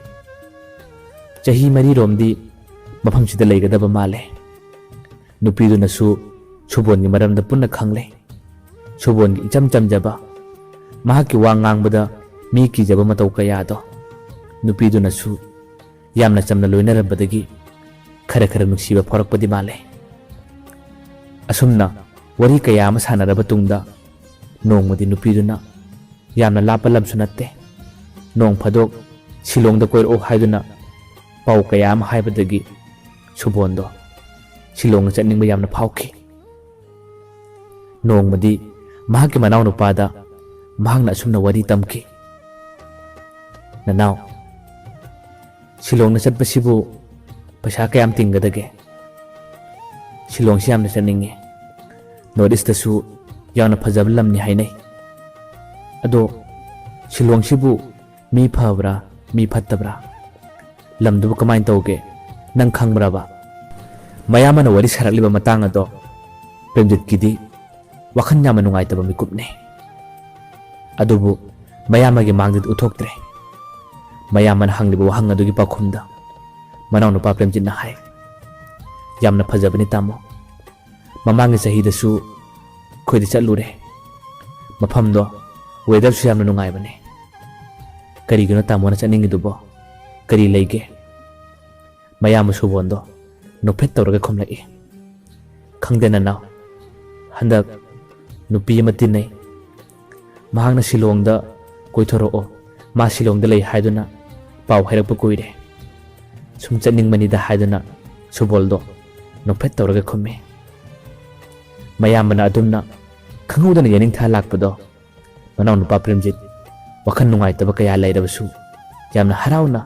ꯆꯍꯤ ꯃꯔꯤꯔꯣꯝꯗꯤ ꯃꯐꯝꯁꯤꯗ ꯂꯩꯒꯗꯕ ꯃꯥꯜꯂꯦ꯫" ꯅꯨꯄꯤꯗꯨꯅꯁꯨ ꯁꯨꯕꯣꯟꯒꯤ ꯃꯔꯝꯗ ꯄꯨꯟꯅ ꯈꯪꯂꯦ꯫ ꯁꯨꯕꯣꯟꯒꯤ ꯏꯆꯝ ꯆꯝꯖꯕ, ꯃꯍꯥꯛꯀꯤ ꯋꯥ ꯉꯥꯡꯕꯗ ꯃꯤ ꯀꯤꯖꯕ ꯃꯇꯧ ꯀꯌꯥꯗꯣ ꯅꯨꯄꯤꯗꯨꯅꯁꯨ ꯌꯥꯝꯅ ꯆꯝꯅ ꯂꯣꯏꯅꯔꯝꯕꯗꯒꯤ ꯈꯔ ꯈꯔ ꯅꯨꯡꯁꯤꯕ ꯐꯥꯎꯔꯛꯄꯗꯤ ꯃꯥꯜꯂꯦ꯫ ꯑꯁꯨꯝꯅ ꯋꯥꯔꯤ ꯀꯌꯥ ꯑꯃ ꯁꯥꯟꯅꯔꯕ ꯇꯨꯡꯗ ꯅꯣꯡꯃꯗꯤ ꯅꯨꯄꯤꯗꯨꯅ ꯌꯥꯝꯅ ꯂꯥꯞꯄ ꯂꯝꯁꯨ ꯅꯠꯇꯦ, ꯅꯣꯡ ꯐꯥꯗꯣꯛ ꯁꯤꯂꯣꯡꯗ ꯀꯣꯏꯔꯛꯑꯣ ꯍꯥꯏꯗꯨꯅ ꯄꯥꯎ ꯀꯌꯥ ꯑꯃ ꯍꯥꯏꯕꯗꯒꯤ ꯁꯨꯕꯣꯟꯗꯣ ꯁꯤꯂꯣꯡꯗ ꯆꯠꯅꯤꯡꯕ ꯌꯥꯝꯅ ꯐꯥꯎꯈꯤ꯫ ꯅꯣꯡꯃꯗꯤ ꯃꯍꯥꯛꯀꯤ ꯃꯅꯥꯎꯅꯨꯄꯥꯗ ꯃꯍꯥꯛꯅ ꯑꯁꯨꯝꯅ ꯋꯥꯔꯤ ꯇꯝꯈꯤ, "ꯅꯅꯥꯎ, ꯁꯤꯂꯣꯡꯗ ꯆꯠꯄꯁꯤꯕꯨ ꯄꯩꯁꯥ ꯀꯌꯥꯝ ꯇꯤꯡꯒꯗꯒꯦ? ꯁꯤꯂꯣꯡꯁꯤ ꯌꯥꯝꯅ ꯆꯠꯅꯤꯡꯉꯤ꯫ ꯅꯣꯔꯠ ꯏꯁꯇꯁꯨ ꯌꯥꯝꯅ ꯐꯖꯕ ꯂꯝꯅꯤ ꯍꯥꯏꯅꯩ꯫ ꯑꯗꯣ ꯁꯤꯂꯣꯡꯁꯤꯕꯨ ꯃꯤ ꯐꯕ꯭ꯔꯥ, ꯃꯤ ꯐꯠꯇꯕ꯭ꯔꯥ? ꯂꯝꯗꯨꯕꯨ ꯀꯃꯥꯏꯅ ꯇꯧꯒꯦ? ꯅꯪ ꯈꯪꯕ꯭ꯔꯕ?" ꯃꯌꯥꯝꯕꯅ ꯋꯥꯔꯤ ꯁꯥꯔꯛꯂꯤꯕ ꯃꯇꯥꯡ ꯑꯗꯣ ꯄ꯭ꯔꯦꯝꯖꯤꯠꯀꯤꯗꯤ ꯋꯥꯈꯜ ꯌꯥꯝꯅ ꯅꯨꯡꯉꯥꯏꯇꯕ ꯃꯤꯀꯨꯞꯅꯤ꯫ ꯑꯗꯨꯕꯨ ꯃꯌꯥꯝꯕꯒꯤ ꯃꯥꯡꯗꯗꯤ ꯎꯠꯊꯣꯛꯇ꯭ꯔꯦ꯫ ꯃꯌꯥꯝꯕꯅ ꯍꯪꯂꯤꯕ ꯋꯥꯍꯪ ꯑꯗꯨꯒꯤ ꯄꯥꯎꯈꯨꯝꯗ ꯃꯅꯥꯎꯅꯨꯄꯥ ꯄ꯭ꯔꯦꯝꯖꯤꯠꯅ ꯍꯥꯏ, "ꯌꯥꯝꯅ ꯐꯖꯕꯅꯤ ꯇꯥꯃꯣ꯫ ꯃꯃꯥꯡꯒꯤ ꯆꯍꯤꯗꯁꯨ ꯑꯩꯈꯣꯏꯗꯤ ꯆꯠꯂꯨꯔꯦ꯫ ꯃꯐꯝꯗꯣ ꯋꯦꯗꯔꯁꯨ ꯌꯥꯝꯅ ꯅꯨꯡꯉꯥꯏꯕꯅꯦ꯫ ꯀꯔꯤꯒꯤꯅꯣ ꯇꯥꯃꯣꯅ ꯆꯠꯅꯤꯡꯉꯤꯗꯨꯕꯣ? ꯀꯔꯤ ꯂꯩꯒꯦ?" ꯃꯌꯥꯝꯕ ꯁꯨꯕꯣꯟꯗꯣ ꯅꯣꯛꯐꯦꯠ ꯇꯧꯔꯒ ꯈꯨꯝꯂꯛꯏ, "ꯈꯪꯗꯦ ꯅꯅꯥꯎ, ꯍꯟꯗꯛ ꯅꯨꯄꯤ ꯑꯃ ꯇꯤꯟꯅꯩ꯫ ꯃꯍꯥꯛꯅ ꯁꯤꯂꯣꯡꯗ ꯀꯣꯏꯊꯣꯔꯛꯑꯣ, ꯃꯥ ꯁꯤꯂꯣꯡꯗ ꯂꯩ ꯍꯥꯏꯗꯨꯅ ꯄꯥꯎ ꯍꯥꯏꯔꯛꯄ ꯀꯨꯏꯔꯦ꯫ ꯁꯨꯝ ꯆꯠꯅꯤꯡꯕꯅꯤꯗ ꯍꯥꯏꯗꯨꯅ ꯁꯨꯕꯣꯜꯗꯣ ꯅꯣꯛꯐꯦꯠ ꯇꯧꯔꯒ ꯈꯨꯝꯃꯤ꯫ ꯃꯌꯥꯝꯕꯅ ꯑꯗꯨꯝꯅ ꯈꯪꯍꯧꯗꯅ ꯌꯦꯅꯤꯡꯊꯥ ꯂꯥꯛꯄꯗꯣ ꯃꯅꯥꯎꯅꯨꯄꯥ ꯄ꯭ꯔꯦꯝꯖꯤꯠ ꯋꯥꯈꯜ ꯅꯨꯡꯉꯥꯏꯇꯕ ꯀꯌꯥ ꯂꯩꯔꯕꯁꯨ ꯌꯥꯝꯅ ꯍꯔꯥꯎꯅ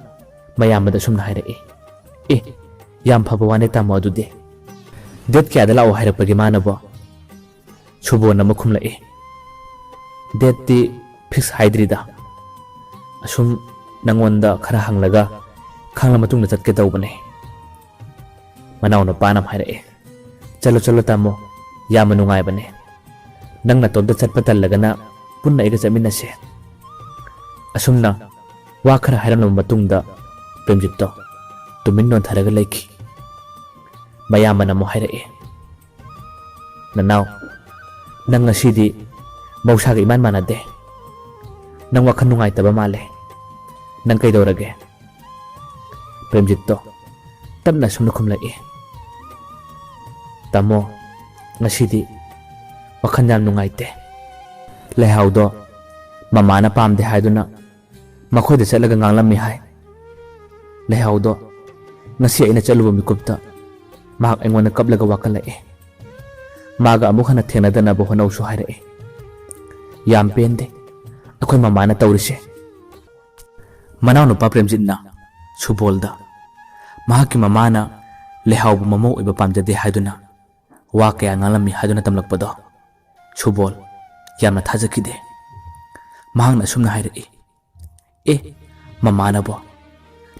ꯃꯌꯥꯝꯕꯗ ꯑꯁꯨꯝꯅ ꯍꯥꯏꯔꯛꯏ꯫ "ꯑꯦ, ꯌꯥꯝ ꯐꯕ ꯋꯥꯅꯦ ꯇꯥꯃꯣ꯫ ꯑꯗꯨꯗꯤ ꯗꯦꯠ ꯀꯌꯥꯗ ꯂꯥꯛꯑꯣ ꯍꯥꯏꯔꯛꯄꯒꯦ ꯃꯥꯅꯕꯣ? ꯁꯨꯕꯣꯟ ꯑꯃ ꯈꯨꯝꯂꯛꯏ꯫ "ꯗꯦꯠꯇꯤ ꯐꯤꯛꯁ ꯍꯥꯏꯗ꯭ꯔꯤꯗ꯫ ꯑꯁꯨꯝ ꯅꯪꯉꯣꯟꯗ ꯈꯔ ꯍꯪꯂꯒ ꯈꯪꯂ ꯃꯇꯨꯡꯗ ꯆꯠꯀꯦ ꯇꯧꯕꯅꯦ"꯫ ꯃꯅꯥꯎꯅꯨꯄꯥꯅ ꯑꯃ ꯍꯥꯏꯔꯛꯑꯦ꯫ "ꯆꯠꯂꯣ, ꯆꯠꯂꯣ ꯇꯥꯃꯣ, ꯌꯥꯝꯅ ꯅꯨꯡꯉꯥꯏꯕꯅꯦ꯫ ꯅꯪ ꯅꯇꯣꯝꯇ ꯆꯠꯄ ꯇꯜꯂꯒꯅ ꯄꯨꯟꯅ ꯑꯩꯒ ꯆꯠꯃꯤꯟꯅꯁꯦ"꯫ ꯑꯁꯨꯝꯅ ꯋꯥ ꯈꯔ ꯍꯥꯏꯔꯝꯂꯕ ꯃꯇꯨꯡꯗ ꯄ꯭ꯔꯦꯝꯖꯤꯠꯇꯣ ꯇꯨꯃꯤꯟ ꯅꯣꯟꯊꯔꯒ ꯂꯩꯈꯤ꯫ ꯃꯌꯥꯝꯕꯅ ꯑꯃꯨꯛ ꯍꯥꯏꯔꯛꯑꯦ꯫ "ꯅꯅꯥꯎ, ꯅꯪ ꯉꯁꯤꯗꯤ ꯃꯍꯧꯁꯥꯒ ꯏꯃꯥꯟ ꯃꯥꯟꯅꯗꯦ꯫ ꯅꯪ ꯋꯥꯈꯜ ꯅꯨꯡꯉꯥꯏꯇꯕ ꯃꯥꯜꯂꯦ꯫ ꯅꯪ ꯀꯩꯗꯧꯔꯒꯦ?" ꯄ꯭ꯔꯦꯝꯖꯤꯠꯇꯣ ꯇꯞꯅ ꯑꯁꯨꯝꯅ ꯈꯨꯝꯂꯛꯏ꯫ "ꯇꯥꯃꯣ, ꯉꯁꯤꯗꯤ ꯋꯥꯈꯜ ꯌꯥꯝ ꯅꯨꯡꯉꯥꯏꯇꯦ꯫ ꯂꯩꯍꯥꯎꯗꯣ ꯃꯃꯥꯅ ꯄꯥꯝꯗꯦ ꯍꯥꯏꯗꯨꯅ ꯃꯈꯣꯏꯗ ꯆꯠꯂꯒ ꯉꯥꯡꯂꯝꯃꯤ ꯍꯥꯏ꯫ ꯂꯩꯍꯥꯎꯗꯣ ꯉꯁꯤ ꯑꯩꯅ ꯆꯠꯂꯨꯕ ꯃꯤꯀꯨꯞꯇ ꯃꯍꯥꯛ ꯑꯩꯉꯣꯟꯗ ꯀꯞꯂꯒ ꯋꯥꯀꯠꯂꯛꯑꯦ꯫ ꯃꯥꯒ ꯑꯃꯨꯛ ꯍꯟꯅ ꯊꯦꯡꯅꯗꯅꯕ ꯍꯣꯠꯅꯧꯁꯨ ꯍꯥꯏꯔꯛꯑꯦ꯫ ꯌꯥꯝ ꯄꯦꯟꯗꯦ ꯑꯩꯈꯣꯏ ꯃꯃꯥꯅ ꯇꯧꯔꯤꯁꯦ"꯫ ꯃꯅꯥꯎꯅꯨꯄꯥ ꯄ꯭ꯔꯦꯝꯖꯤꯠꯅ ꯁꯨꯕꯣꯜꯗ ꯃꯍꯥꯛꯀꯤ ꯃꯃꯥꯅ ꯂꯩꯍꯥꯎꯕꯨ ꯃꯃꯧ ꯑꯣꯏꯕ ꯄꯥꯝꯖꯗꯦ ꯍꯥꯏꯗꯨꯅ ꯋꯥ ꯀꯌꯥ ꯉꯥꯡꯂꯝꯃꯤ ꯍꯥꯏꯗꯨꯅ ꯇꯝꯂꯛꯄꯗꯣ ꯁꯨꯕꯣꯜ ꯌꯥꯝꯅ ꯊꯥꯖꯈꯤꯗꯦ꯫ ꯃꯍꯥꯛꯅ ꯑꯁꯨꯝꯅ ꯍꯥꯏꯔꯛꯏ, "ꯑꯦ, ꯃꯃꯥꯅꯕꯣ?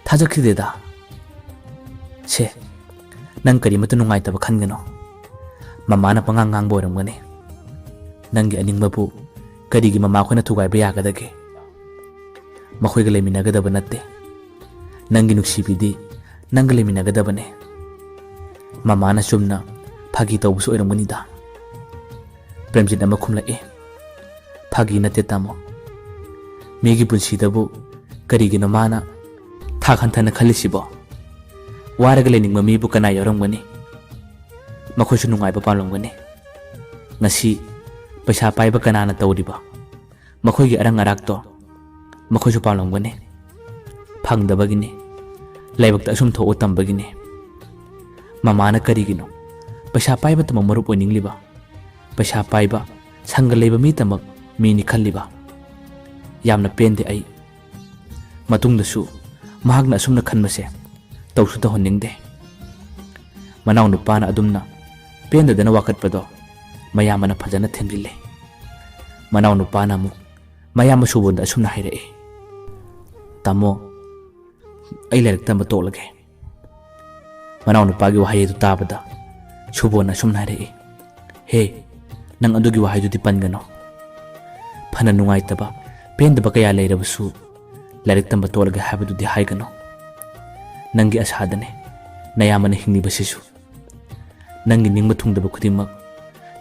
ꯊꯥꯖꯈꯤꯗꯦꯗ꯫ ꯁꯦ, ꯅꯪ ꯀꯔꯤꯃꯠꯇ ꯅꯨꯡꯉꯥꯏꯇꯕ ꯈꯟꯒꯅꯣ꯫ ꯃꯃꯥꯅ ꯄꯉꯥꯡ ꯉꯥꯡꯕ ꯑꯣꯏꯔꯝꯒꯅꯤ꯫ ꯅꯪꯒꯤ ꯑꯅꯤꯡꯕꯕꯨ ꯀꯔꯤꯒꯤ ꯃꯃꯥꯈꯣꯏꯅ ꯊꯨꯒꯥꯏꯕ ꯌꯥꯒꯗꯒꯦ? ꯃꯈꯣꯏꯒ ꯂꯩꯃꯤꯟꯅꯒꯗꯕ ꯅꯠꯇꯦ꯫ ꯅꯪꯒꯤ ꯅꯨꯡꯁꯤꯕꯤꯗꯤ ꯅꯪꯒ ꯂꯩꯃꯤꯟꯅꯒꯗꯕꯅꯦ꯫ ꯃꯃꯥꯅ ꯆꯨꯝꯅ ꯐꯥꯒꯤ ꯇꯧꯕꯁꯨ ꯑꯣꯏꯔꯝꯒꯅꯤꯗ"꯫ ꯄ꯭ꯔꯦꯝꯖꯤꯠ ꯑꯃ ꯈꯨꯝꯂꯛꯏ, "ꯐꯥꯒꯤ ꯅꯠꯇꯦ ꯇꯥꯃꯣ꯫ ꯃꯤꯒꯤ ꯄꯨꯟꯁꯤꯗꯕꯨ ꯀꯔꯤꯒꯤꯅꯣ ꯃꯥꯅ ꯊꯥꯛ ꯍꯟꯊꯅ ꯈꯜꯂꯤꯁꯤꯕꯣ? ꯋꯥꯔꯒ ꯂꯩꯅꯤꯡꯕ ꯃꯤꯕꯨ ꯀꯅꯥ ꯌꯥꯎꯔꯝꯒꯅꯤ? ꯃꯈꯣꯏꯁꯨ ꯅꯨꯡꯉꯥꯏꯕ ꯄꯥꯝꯂꯝꯒꯅꯤ"꯫ ꯉꯁꯤ ꯄꯩꯁꯥ ꯄꯥꯏꯕ ꯀꯅꯥꯅ ꯇꯧꯔꯤꯕ? ꯃꯈꯣꯏꯒꯤ ꯑꯔꯪ ꯑꯔꯥꯛꯇꯣ ꯃꯈꯣꯏꯁꯨ ꯄꯥꯝꯂꯝꯒꯅꯤ꯫ ꯐꯪꯗꯕꯒꯤꯅꯤ꯫ ꯂꯥꯏꯕꯛꯇ ꯑꯁꯨꯝ ꯊꯣꯛꯎ ꯇꯝꯕꯒꯤꯅꯤ꯫ ꯃꯃꯥꯅ ꯀꯔꯤꯒꯤꯅꯣ ꯄꯩꯁꯥ ꯄꯥꯏꯕꯇꯃꯛ ꯃꯔꯨꯞ ꯑꯣꯏꯅꯤꯡꯂꯤꯕ? ꯄꯩꯁꯥ ꯄꯥꯏꯕ, ꯁꯪꯒ ꯂꯩꯕ ꯃꯤꯇꯃꯛ ꯃꯤꯅꯤ ꯈꯜꯂꯤꯕ? ꯌꯥꯝꯅ ꯄꯦꯟꯗꯦ ꯑꯩ꯫ ꯃꯇꯨꯡꯗꯁꯨ ꯃꯍꯥꯛꯅ ꯑꯁꯨꯝꯅ ꯈꯟꯕꯁꯦ ꯇꯧꯁꯨ ꯇꯧꯍꯟꯅꯤꯡꯗꯦ꯫ ꯃꯅꯥꯎꯅꯨꯄꯥꯅ ꯑꯗꯨꯝꯅ ꯄꯦꯟꯗꯗꯅ ꯋꯥꯀꯠꯄꯗꯣ ꯃꯌꯥꯝꯕꯅ ꯐꯖꯅ ꯊꯦꯝꯖꯤꯜꯂꯦ꯫ ꯃꯅꯥꯎꯅꯨꯄꯥꯅ ꯑꯃꯨꯛ ꯃꯌꯥꯝꯕ ꯁꯨꯕꯣꯟꯗ ꯑꯁꯨꯝꯅ ꯍꯥꯏꯔꯛꯏ, "ꯇꯥꯃꯣ, ꯑꯩ ꯂꯥꯏꯔꯤꯛ ꯇꯝꯕ ꯇꯣꯛꯂꯒꯦ꯫" ꯃꯅꯥꯎꯅꯨꯄꯥꯒꯤ ꯋꯥꯍꯩ ꯑꯗꯨ ꯇꯥꯕꯗ ꯁꯨꯕꯣꯟꯅ ꯑꯁꯨꯝꯅ ꯍꯥꯏꯔꯛꯏ, "ꯍꯦ, ꯅꯪ ꯑꯗꯨꯒꯤ ꯋꯥꯍꯩꯗꯨꯗꯤ ꯄꯟꯒꯅꯨ꯫ ꯐꯅ ꯅꯨꯡꯉꯥꯏꯇꯕ, ꯄꯦꯟꯗꯕ ꯀꯌꯥ ꯂꯩꯔꯕꯁꯨ ꯂꯥꯏꯔꯤꯛ ꯇꯝꯕ ꯇꯣꯛꯂꯒꯦ ꯍꯥꯏꯕꯗꯨꯗꯤ ꯍꯥꯏꯒꯅꯨ꯫ ꯅꯪꯒꯤ ꯑꯁꯥꯗꯅꯦ ꯅꯌꯥꯝꯕꯅ ꯍꯤꯡꯂꯤꯕꯁꯤꯁꯨ꯫ ꯅꯪꯒꯤ ꯅꯤꯡꯕ ꯊꯨꯡꯗꯕ ꯈꯨꯗꯤꯡꯃꯛ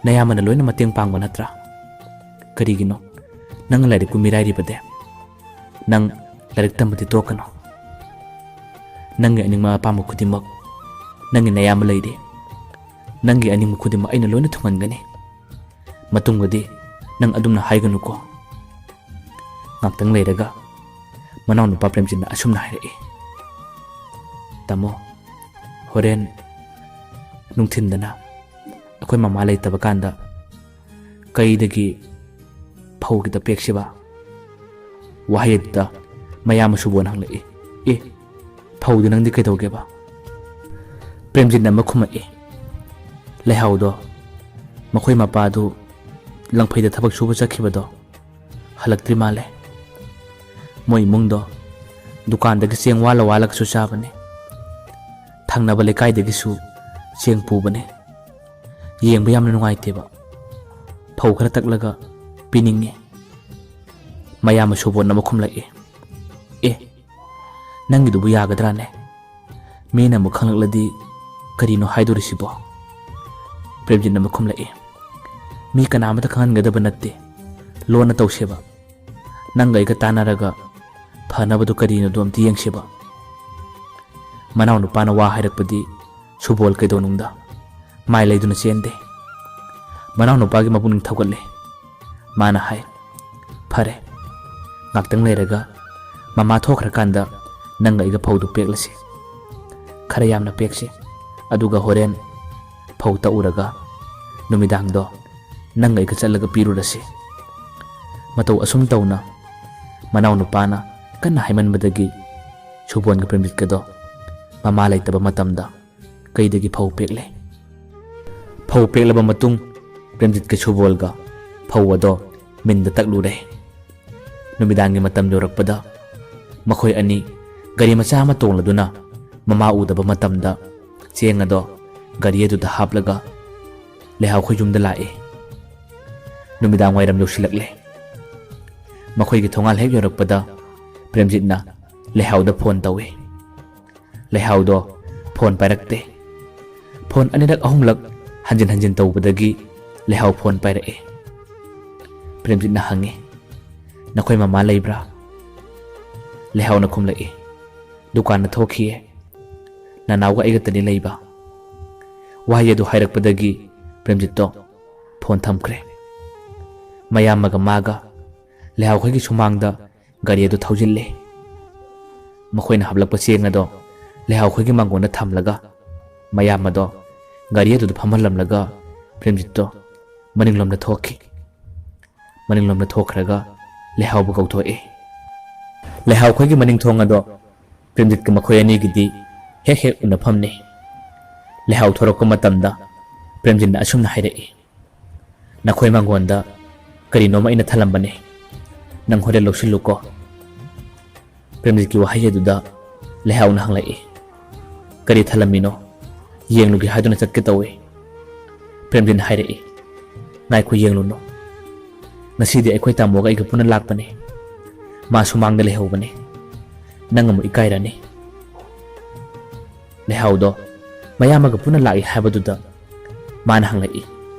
ꯅꯌꯥꯝꯕꯅ ꯂꯣꯏꯅ ꯃꯇꯦꯡ ꯄꯥꯡꯕ ꯅꯠꯇ꯭ꯔꯥ? ꯀꯔꯤꯒꯤꯅꯣ ꯅꯪꯅ ꯂꯥꯏꯔꯤꯛꯄꯨ ꯃꯤꯔꯥꯏꯔꯤꯕꯗꯤ? ꯅꯪ ꯂꯥꯏꯔꯤꯛ ꯇꯝꯕꯗꯤ ꯇꯣꯛꯀꯅꯨ꯫ ꯅꯪꯒꯤ ꯑꯅꯤꯡꯕ ꯑꯄꯥꯝꯕ ꯈꯨꯗꯤꯡꯃꯛ ꯅꯪꯒꯤ ꯅꯌꯥꯝꯕ ꯂꯩꯔꯤ꯫ ꯅꯪꯒꯤ ꯑꯅꯤꯡꯕ ꯈꯨꯗꯤꯡꯃꯛ ꯑꯩꯅ ꯂꯣꯏꯅ ꯊꯨꯡꯍꯟꯒꯅꯤ꯫ ꯃꯇꯨꯡꯗꯗꯤ ꯅꯪ ꯑꯗꯨꯝꯅ ꯍꯥꯏꯒꯅꯨꯀꯣ꯫" ꯉꯥꯛꯇꯪ ꯂꯩꯔꯒ ꯃꯅꯥꯎꯅꯨꯄꯥ ꯄ꯭ꯔꯦꯝꯖꯤꯠꯅ ꯑꯁꯨꯝꯅ ꯍꯥꯏꯔꯛꯏ, "ꯇꯥꯃꯣ, ꯍꯣꯔꯦꯟ ꯅꯨꯡꯊꯤꯟꯗꯅ ꯑꯩꯈꯣꯏ ꯃꯃꯥ ꯂꯩꯇꯕ ꯀꯥꯟꯗ ꯀꯩꯗꯒꯤ ꯐꯧ ꯈꯤꯇ ꯄꯦꯛꯁꯤꯕ?" ꯋꯥꯍꯩ ꯑꯗꯨꯗ ꯃꯌꯥꯝꯕ ꯁꯨꯕꯣꯟ ꯍꯪꯂꯛꯏ, "ꯑꯦ, ꯐꯧꯗꯨ ꯅꯪꯗꯤ ꯀꯩꯗꯧꯒꯦꯕ?" ꯄ꯭ꯔꯦꯝꯖꯤꯠꯅ ꯑꯃ ꯈꯨꯝꯃꯛꯏ, "ꯂꯩꯍꯥꯎꯗꯣ, ꯃꯈꯣꯏ ꯃꯄꯥꯗꯨ ꯂꯪꯐꯩꯗ ꯊꯕꯛ ꯁꯨꯕ ꯆꯠꯈꯤꯕꯗꯣ ꯍꯜꯂꯛꯇ꯭ꯔꯤ ꯃꯥꯜꯂꯦ꯫ ꯃꯣꯏ ꯏꯃꯨꯡꯗꯣ ꯗꯨꯀꯥꯟꯗꯒꯤ ꯆꯦꯡ ꯋꯥꯜꯂ ꯋꯥꯜꯂꯒꯁꯨ ꯆꯥꯕꯅꯦ꯫ ꯊꯪꯅꯕ ꯂꯩꯀꯥꯏꯗꯒꯤꯁꯨ ꯆꯦꯡ ꯄꯨꯕꯅꯦ꯫ ꯌꯦꯡꯕ ꯌꯥꯝꯅ ꯅꯨꯡꯉꯥꯏꯇꯦꯕ꯫ ꯐꯧ ꯈꯔ ꯇꯛꯂꯒ ꯄꯤꯅꯤꯡꯉꯤ꯫" ꯃꯌꯥꯝꯕ ꯁꯨꯕꯣꯟꯅ ꯑꯃ ꯈꯨꯝꯂꯛꯏ, "ꯑꯦ, ꯅꯪꯒꯤꯗꯨꯕꯨ ꯌꯥꯒꯗ꯭ꯔꯥꯅꯦ? ꯃꯤꯅ ꯑꯃꯨꯛ ꯈꯪꯂꯛꯂꯗꯤ ꯀꯔꯤꯅꯣ ꯍꯥꯏꯗꯣꯔꯤꯁꯤꯕꯣ?" ꯄ꯭ꯔꯦꯝꯖꯤꯠꯅ ꯑꯃ ꯈꯨꯝꯂꯛꯏ, "ꯃꯤ ꯀꯅꯥ ꯑꯃꯇ ꯈꯪꯍꯟꯒꯗꯕ ꯅꯠꯇꯦ꯫ ꯂꯣꯟꯅ ꯇꯧꯁꯦꯕ꯫ ꯅꯪꯒ ꯑꯩꯒ ꯇꯥꯟꯅꯔꯒ ꯐꯅꯕꯗꯨ ꯀꯔꯤꯅꯣꯗꯣ ꯑꯝꯇ ꯌꯦꯡꯁꯦꯕ꯫" ꯃꯅꯥꯎꯅꯨꯄꯥꯅ ꯋꯥ ꯍꯥꯏꯔꯛꯄꯗꯤ ꯁꯨꯕꯣꯜ ꯀꯩꯗꯧꯅꯨꯡꯗ ꯃꯥꯏ ꯂꯩꯗꯨꯅ ꯆꯦꯟꯗꯦ꯫ ꯃꯅꯥꯎꯅꯨꯄꯥꯒꯤ ꯃꯄꯨꯛꯅꯤꯡ ꯊꯧꯒꯠꯂꯦ꯫ ꯃꯥꯅ ꯍꯥꯏ, "ꯐꯔꯦ, ꯉꯥꯛꯇꯪ ꯂꯩꯔꯒ ꯃꯃꯥ ꯊꯣꯛꯈ꯭ꯔꯀꯥꯟꯗ ꯅꯪꯒ ꯑꯩꯒ ꯐꯧꯗꯨ ꯄꯦꯛꯂꯁꯤ꯫ ꯈꯔ ꯌꯥꯝꯅ ꯄꯦꯛꯁꯤ꯫ ꯑꯗꯨꯒ ꯍꯣꯔꯦꯟ ꯐꯧ ꯇꯛꯎꯔꯒ ꯅꯨꯃꯤꯗꯥꯡꯗꯣ ꯅꯪꯒ ꯑꯩꯒ ꯆꯠꯂꯒ ꯄꯤꯔꯨꯔꯁꯤ꯫" ꯃꯇꯧ ꯑꯁꯨꯝ ꯇꯧꯅ ꯃꯅꯥꯎꯅꯨꯄꯥꯅ ꯀꯟꯅ ꯍꯥꯏꯃꯟꯕꯗꯒꯤ ꯁꯨꯕꯣꯟꯒ ꯄ꯭ꯔꯦꯝꯖꯤꯠꯀꯗꯣ ꯃꯃꯥ ꯂꯩꯇꯕ ꯃꯇꯝꯗ ꯀꯩꯗꯒꯤ ꯐꯧ ꯄꯦꯛꯂꯦ꯫ ꯐꯧ ꯄꯦꯛꯂꯕ ꯃꯇꯨꯡ ꯄ꯭ꯔꯦꯝꯖꯤꯠꯀ ꯁꯨꯕꯣꯜꯒ ꯐꯧ ꯑꯗꯣ ꯃꯤꯟꯗ ꯇꯛꯂꯨꯔꯦ꯫ ꯅꯨꯃꯤꯗꯥꯡꯒꯤ ꯃꯇꯝ ꯌꯧꯔꯛꯄꯗ ꯃꯈꯣꯏ ꯑꯅꯤ ꯒꯥꯔꯤ ꯃꯆꯥ ꯑꯃ ꯇꯣꯡꯂꯗꯨꯅ ꯃꯃꯥ ꯎꯗꯕ ꯃꯇꯝꯗ ꯆꯦꯡ ꯑꯗꯣ ꯒꯥꯔꯤ ꯑꯗꯨꯗ ꯍꯥꯞꯂꯒ ꯂꯩꯍꯥꯎꯈꯣꯏ ꯌꯨꯝꯗ ꯂꯥꯛꯏ꯫ ꯅꯨꯃꯤꯗꯥꯡ ꯋꯥꯏꯔꯝ ꯌꯧꯁꯤꯜꯂꯛꯂꯦ꯫ ꯃꯈꯣꯏꯒꯤ ꯊꯣꯡꯒꯥꯜ ꯍꯦꯛ ꯌꯧꯔꯛꯄꯗ ꯄ꯭ꯔꯦꯝꯖꯤꯠꯅ ꯂꯩꯍꯥꯎꯗ ꯐꯣꯟ ꯇꯧꯏ꯫ ꯂꯩꯍꯥꯎꯗꯣ ꯐꯣꯟ ꯄꯥꯏꯔꯛꯇꯦ꯫ ꯐꯣꯟ ꯑꯅꯤꯔꯛ ꯑꯍꯨꯝꯂꯛ ꯍꯟꯖꯤꯟ ꯍꯟꯖꯤꯟ ꯇꯧꯕꯗꯒꯤ ꯂꯩꯍꯥꯎ ꯐꯣꯟ ꯄꯥꯏꯔꯛꯑꯦ꯫ ꯄ꯭ꯔꯦꯝꯖꯤꯠꯅ ꯍꯪꯉꯤ, "ꯅꯈꯣꯏ ꯃꯃꯥ ꯂꯩꯕ꯭ꯔꯥ?" ꯂꯩꯍꯥꯎꯅ ꯈꯨꯝꯂꯛꯏ, "ꯗꯨꯀꯥꯟꯗ ꯊꯣꯛꯈꯤꯌꯦ꯫ ꯅꯅꯥꯎꯒ ꯑꯩꯒꯇꯅꯤ ꯂꯩꯕ꯫" ꯋꯥꯍꯩ ꯑꯗꯨ ꯍꯥꯏꯔꯛꯄꯗꯒꯤ ꯄ꯭ꯔꯦꯝꯖꯤꯠꯇꯣ ꯐꯣꯟ ꯊꯝꯈ꯭ꯔꯦ꯫ ꯃꯌꯥꯝꯕꯒ ꯃꯥꯒ ꯂꯩꯍꯥꯎꯈꯣꯏꯒꯤ ꯁꯨꯃꯥꯡꯗ ꯒꯥꯔꯤ ꯑꯗꯨ ꯊꯧꯖꯤꯜꯂꯦ꯫ ꯃꯈꯣꯏꯅ ꯍꯥꯞꯂꯛꯄ ꯆꯦꯡ ꯑꯗꯣ ꯂꯩꯍꯥꯎꯈꯣꯏꯒꯤ ꯃꯥꯡꯒꯣꯟꯗ ꯊꯝꯂꯒ ꯃꯌꯥꯝꯕꯗꯣ ꯒꯥꯔꯤ ꯑꯗꯨꯗ ꯐꯝꯍꯜꯂꯝꯂꯒ ꯄ꯭ꯔꯦꯝꯖꯤꯠꯇꯣ ꯃꯅꯤꯡꯂꯣꯝꯗ ꯊꯣꯛꯈꯤ꯫ ꯃꯅꯤꯡꯂꯣꯝꯗ ꯊꯣꯛꯈ꯭ꯔꯒ ꯂꯩꯍꯥꯎꯕꯨ ꯀꯧꯊꯣꯛꯏ꯫ ꯂꯩꯍꯥꯎꯈꯣꯏꯒꯤ ꯃꯅꯤꯡ ꯊꯣꯡ ꯑꯗꯣ ꯄ꯭ꯔꯦꯝꯖꯤꯠꯀ ꯃꯈꯣꯏ ꯑꯅꯤꯒꯤꯗꯤ ꯍꯦꯛ ꯍꯦꯛ ꯎꯅꯐꯝꯅꯤ꯫ ꯂꯩꯍꯥꯎ ꯊꯣꯔꯛꯄ ꯃꯇꯝꯗ ꯄ꯭ꯔꯦꯝꯖꯤꯠꯅ ꯑꯁꯨꯝꯅ ꯍꯥꯏꯔꯛꯏ, "ꯅꯈꯣꯏ ꯃꯥꯡꯒꯣꯟꯗ ꯀꯔꯤꯅꯣꯝꯃ ꯑꯩꯅ ꯊꯜꯂꯝꯕꯅꯤ, ꯅꯪ ꯍꯣꯔꯦꯟ ꯂꯧꯁꯤꯜꯂꯨꯀꯣ꯫" ꯄ꯭ꯔꯦꯝꯖꯤꯠꯀꯤ ꯋꯥꯍꯩ ꯑꯗꯨꯗ ꯂꯩꯍꯥꯎꯅ ꯍꯪꯂꯛꯏ, "ꯀꯔꯤ ꯊꯜꯂꯝꯃꯤꯅꯣ? ꯌꯦꯡꯂꯨꯒꯦ ꯍꯥꯏꯗꯨꯅ ꯆꯠꯀꯦ ꯇꯧꯏ꯫" ꯄ꯭ꯔꯦꯝꯖꯤꯠꯅ ꯍꯥꯏꯔꯛꯏ, "ꯉꯥꯏꯈꯣ, ꯌꯦꯡꯂꯨꯅꯨ꯫ ꯉꯁꯤꯗꯤ ꯑꯩꯈꯣꯏ ꯇꯥꯃꯣꯒ ꯑꯩꯒ ꯄꯨꯟꯅ ꯂꯥꯛꯄꯅꯤ꯫ ꯃꯥ ꯁꯨꯃꯥꯡꯗ ꯂꯩꯍꯧꯕꯅꯤ꯫ ꯅꯪ ꯑꯃꯨꯛ ꯏꯀꯥꯏꯔꯅꯤ꯫" ꯂꯩꯍꯥꯎꯗꯣ ꯃꯌꯥꯝꯕꯒ ꯄꯨꯟꯅ ꯂꯥꯛꯏ ꯍꯥꯏꯕꯗꯨꯗ ꯃꯥꯅ ꯍꯪꯂꯛꯏ,